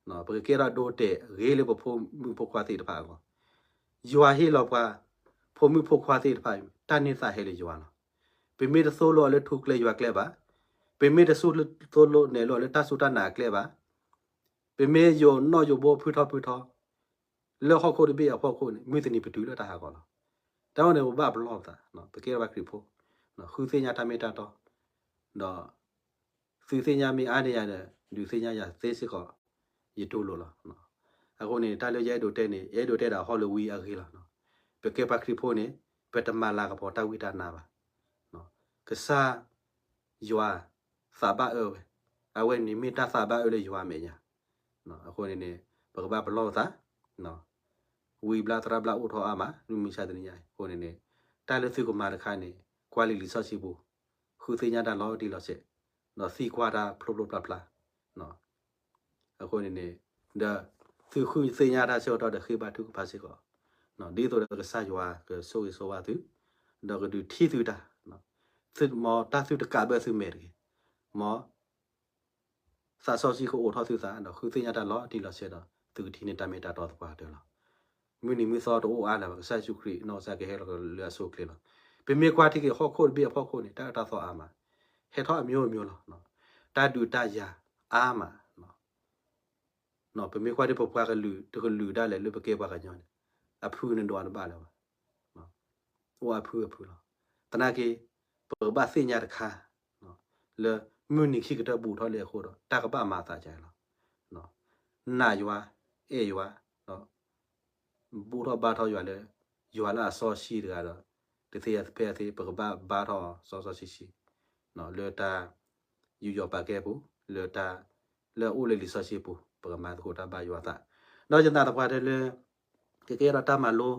ၤ, ပကကဲထီၣ်ဒိတဲာ်ဂ့ၤလၢပဖိမုၣ်ဖိခွါသ့ၣ်တဖၣ်အဂီၢ်. ယွၤဟ့ၣ်လီၤပှၤ ဖိမုၣ်ဖိခွါသ့ၣ်တဖၣ် တၢ်န့ၢ်သးဟဲလၢယွၤလီၤ. ပမ့ၢ်တသိၣ်လိအီၤလၢထူကျဲယွၤကျဲဘၣ်, ပမ့ၢ်တသိၣ်လိနဲၣ်လိအီၤလၢတၢ်စူၢ်တၢ်နာ်အကျဲဘၣ်, ပမ့ၢ်ယိာ်နီၣ်ယိာ်ဘိဖုထီၣ်ဖုထီ လၢဟီၣ်ခိၣ်တဘ့ၣ်အဖီခိၣ်န့ၣ် မုၢ်တနံၤပတုၤလၢတၢ်ဟးဂီၤလီၤ. တၢ်ဝဲန့ၣ် ပဘၣ်ပလီၢ်ပသး, ပကဲထီၣ်ပှၤခရံာ်ဖိ, ဃုသ့ၣ်ညါတၢ်မ့ၢ်တၢ်တီ, ဒီး သုသ့ၣ်ညါမ့ၢ်အါန့ၢ်ယၤဒီး ဒုးသ့ၣ်ညါယၤသ့စ့ၢ်ကီး, ယတူၢ်လိာ်လီၤ. အဃိန့ၣ် တၢ်လၢယအဲၣ်ဒိးတဲန့ၣ် ယအဲၣ်ဒိးတဲဒၣ် Halloween အဂ့ၢ်လီၤ. ပကဲပှၤခရံာ်ဖိန့ၣ် ပတမၤလၤကပီၤတၢ်ဝံတၢ်နါဘၣ်. ကစၢ်ယွၤသးဘၣ်အၢဝဲ, အဝဲန့ၣ်မ့ၢ်တၢ်သးဘၣ်အၢလၢယွၤအမဲာ်ညါ. အဃိန့ၣ်န့ၣ် ပကဘၣ်ပလီၢ်ပသး, ဝံဘျါသရၣ်ဘျါအိၣ်ထီၣ်အါမး မုၢ်မဆါတနံၤညါအံၤ. အဃိန့ၣ်န့ၣ် တၢ်လၢသုကမၤတခါန့ၣ် ကွၢ်လံာ်လံာ်စီဆှံပူၤ, ဃုသ့ၣ်ညါတၢ်လီၤတံၢ်လီၤဆဲး, ဒီးသံကွၢ်တၢ်ဖျိဖျိဖျါဖျါ အဃိန့ၣ်န့ၣ် ဒီးသုဃုသ့ၣ်ညါတၢ်ဆၢကတီၢ်ဒီးဃ့ဘါထုကဖၣ်စ့ၢ်ကီး, ဒ်သိးဒီးကစၢ်ယွၤကဆိၣ်ဂ့ၤဆိၣ်ဝါသု, ဒီးကဒုးထံၣ်သုတၢ်, မ်တၢ်သုတကးဘၢသုမဲာ်တဂ့ၤ, မ်သးစီဆှံကအိးထီၣ်သုသး ဒီးဃုသ့ၣ်ညါတၢ်လီၤတံၢ်လီၤဆဲးဒီး သုကထံၣ်န့ၢ်တၢ်မ့ၢ်တၢ်တီသပှၢ်ကတၢၢ်လီၤ. မုၢ်နံၤမုၢ်သီတအိၣ်အါလၢၤဘၣ်, ကစၢ်ယ့ၣ်ၡူးခရံာ်နီၢ်ကစၢ်ကဟဲလီၤလၢအဆိအချ့လီၤ. ပမ့ၢ်ကွၢ်ထံက့ၤဟီၣ်ခိၣ်တဘ့ၣ်အဖီခိၣ်န့ၣ် တၢ်အၢတၢ်သီအါမး, ဟဲထီၣ်အမျိုးမျိုးလီၤ. တၢ်ဒုးတၢ်ယၤအါမး ပမ့ၢ်ကွၢ်ဒ်ပပှၤကလုာ်တကလုာ်ဒၣ်လဲာ်လၢပကဲပှၤကညီန့ၣ် အဖုန့ၣ်ဒိးတဘၣ်လၢၤဘၣ်, အိၣ်အဖုအဖုလီၤ. သနာ်က့ ပကဘၣ်သ့ၣ်ညါတခါ လၢမုၢ်နံၤခံကတၢၢ်ဘူးထီၣ်လံအဃိဒီး တၢ်ကဘၣ်မၤသးဒ်အံၤလီၤ. နာ်ယွၤ, အဲၣ်ယွၤ, ဘူးထီၣ်ဘါထီၣ်ယွၤလၢ ယွၤလၢအစီဆှံတဂၤဒီး တသ့ဖဲအသ့ ပကဘၣ်ဘါထီၣ်စီစီဆှံဆှံ လၢတၢ်ယူးယီၣ်ပာ်ကဲအပူၤ လၢတၢ် လၢအအိၣ်လၢလံာ်စီဆှံအပူၤ ပကမၤသကိးတၢ်ဘၣ်ယွၤအသး, ဒီးယနာ်သပှၢ်တၢၢ်လၢ ကကဲထီၣ်တၢ်မၤလိ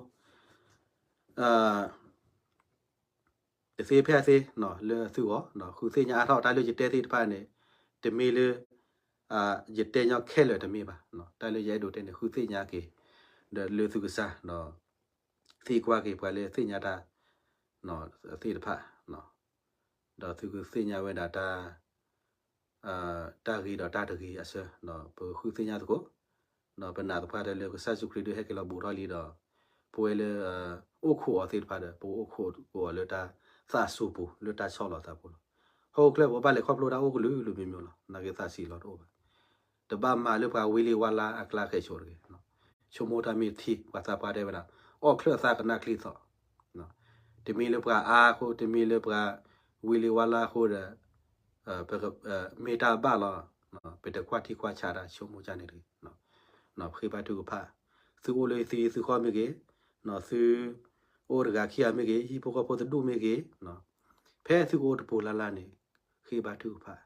တသ့ဖဲအသ့ လၢသုဂီၢ် ဃုသ့ၣ်ညါအါထီၣ်တၢ်လၢယတဲသ့ၣ်တဖၣ်န့ၣ် တမ့ၢ်လၢ ယတဲညီခဲလၢာ်တမ့ၢ်ဘၣ်, တၢ်လၢယအဲၣ်ဒိးတဲန့ၣ် ဃုသ့ၣ်ညါက့ၤ ဒီးလၢသုကစၢ် ဒီး သံကွၢ်က့ၤပှၤလၢသ့ၣ်ညါတၢ် သ့ၣ်တဖၣ် ဒီးသုကသ့ၣ်ညါဝဲဒၣ်တၢ် တၢ်ဂ့ၤဒီးတၢ်တဂ့ၤအဆၢ ပဃုသ့ၣ်ညါသကိး, ပနာ်သပှၢ်တၢၢ်လၢကစၢ်ယ့ၣ်ၡူးခရံာ်ဒုးဟဲက့ၤလီၤဘူးထီၣ်လံဒီး ပဝဲလၢ အိၣ်ခိးအီၤသ့ၣ်တဖၣ်ဒီး ပကအိၣ်ခိးကွံာ်အီၤလၢတၢ်သးစူၤပူၤ လၢတၢ်ဆီၣ်လီၤသးပူၤလီၤ. ဟီၣ်ခိၣ်ချၢပကဘၣ်လဲၤခီဖျိတၢ်အိၣ်ကလုာ်ကလုာ်မံၤမံၤလီၤ. နာ်က့သးဆံးလီၤတအိၣ်ဘၣ်. တဘၣ်မၤလၢပှၤဝံလံဝါလါအကျါဃဲးဆိးတဂ့ၤ. ဆိကမိၣ်တၢ်မ့ၢ်ထံ ပှၤသးပှၢ်တဲဝဲဒၣ် အီၣ်ချၢၣ်သးကနၣ်ချံသီး, တမ့ၢ်လၢပှၤအါအဃိ တမ့ၢ်လၢပှၤဝံလံဝါလါအဃိဒီး မ့ၢ်တၢ်ဘၣ်လီၤ. ပတကွၢ်ထံကွၢ်ဆးတၢ် ဆိကမိၣ်ကန့ၣ်တဂ့ၤ. ဃ့ဘါထုကဖၣ်, သုအိၣ်လၢသုဟံၣ်သုဃီမ့ၢ်ဂ့ၤ, သုအိၣ်တဂၤခံဂၤမ့ၢ်ဂ့ၤ, ဟံၣ်ဖိဃီဖိတဒူၣ်မ့ၢ်ဂ့ၤ, ဖဲသုကအိၣ်တပူၤလၢ်လၢ်န့ၣ် ဃ့ဘါထုကဖၣ်,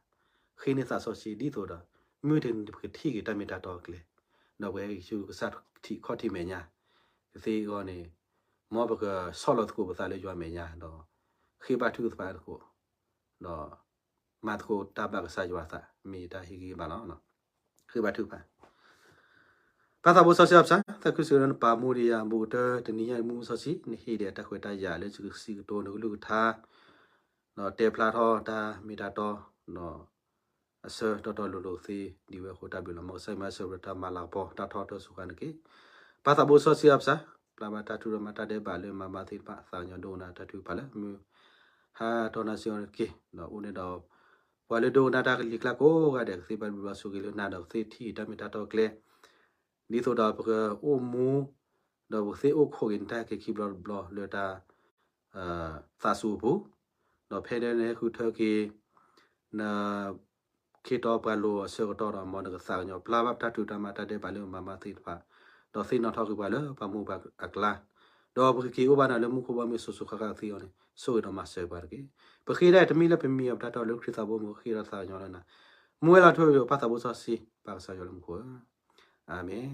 ဃ့န့ၢ်သးစီဆှံဒ်သိးဒီး မုၢ်တနံၤပကထံၣ်က့ၤတၢ်မ့ၢ်တၢ်တီအကျဲ, ဒီးပှၤဟဲက့ၤဆူကစၢ်ထံးခီၣ်ထံးမဲာ်ညါ, ကသ့အဂီၢ်န့ၣ် မ်ပကဆီၣ်လီၤသကိးပသးလၢယွၤမဲာ်ညါ, ဒီးဃ့ဘါထုကဖၣ်သကိး, ဒီးမၤသကိးတၢ်ဘၣ်ကစၢ်ယွၤအသး မ့ၢ်ယတၢ်ဟ့ၣ်ဂံၢ်ဘါလီၤ. ဃ့ဘါထုကဖၣ်. ပၢ်သးဘိစီဆှံအဖျါ, သးခုစံးဒီးနပာ်မူဒံးယၤ ဘူးကတၢၢ်တနံၤညါအံၤ မုၢ်မုၢ်စီဆှံ နဟ့ၣ်ဒံးအတၢ်ခွဲးတၢ်ယာ်လၢစံးကတိၤနကလုၢ်ကထါ, ဒီးတဲဖျါထီၣ်တၢ်မ့ၢ်တၢ်တီ, ဒီးအဆၢတီတီလိၤလိၤသ့ဒံးဝဲအဃိ တၢ်ဘျုးလီၤ. မ်ကစၢ်ယွၤမၤစၢၤပတၢ်မၤလၤကပီၤ တၢ်ထီတၢ်စူၤဃာ်နက့ၤ. ပၢ်သးဘိစီဆှံအဖျါ, ပျၢ်ဘၣ်တၢ်ထူးဒီးမၤတၢ်ဒဲးဘးလၢမၤမၤသ့ၣ်တဖၣ် သးကညီၤဒိကနၣ်တၢ်ထုကဖၣ်လၢမုၢ်ဟါတီနၤစ့အီၤနက့ၤ, ဒီးအိၣ်န့ၣ်ဒီး ပှၤလၢဒိကနၣ်တၢ်ကလံၤကျါကိးဂၤဒဲး ကသ့ဘၣ်ဘျုးဘၣ်ဆိၣ်ဂ့ၤလၢနၤဒီး ကသ့ထံၣ်တၢ်မ့ၢ်တၢ်တီကျဲ ဒ်သိးဒီးပကအိၣ်မူ ဒီးပကသ့အိၣ်ခိးက့ၤနတၢ်က့ၤခံဘျီတဘျီလၢတၢ် သးစူၤအပူၤ, ဒီးဖဲလၢနဟဲဃုထၢက့ၤ န ခ့တီပှၤလိၤအဆၢကတီၢ်ဒီး မ်နကသးကညီၤပျၢ်ဘၣ်တၢ်ထူးတၢ်မၤတၢ်ဒဲးဘးလၢမၤမၤသ့ၣ်တဖၣ်, ဒီးသ့ၣ်နီၣ်ထီၣ်က့ၤပှၤလၢပှၤမူပှၤအကျါ, ဒီးပကက့ၤအိၣ်ဘၣ်နၤလၢမူခိၣ်ဘီမုၢ်စိၤစိၤဃၣ်ဃၣ်ကသ့အီၤန့ၣ် ဆိၣ်ဂ့ၤဒီးမၤစၢၤပှၤတက့ၢ်. ပဃ့ဒၣ်တမံၤလၢပမံၤအပတၢ်တီလၢခရံာ်သးဘိမုၢ်ဃ့ဒီးသးကညီၤလၢနၤ, မူဝဲလီၤထိၣ်ပၢ်သးဘိစီဆှံ ပၢ်ကစၢ်ယွၤလၢမူခိၣ်ဧၢ, အၤမ့ၣ်.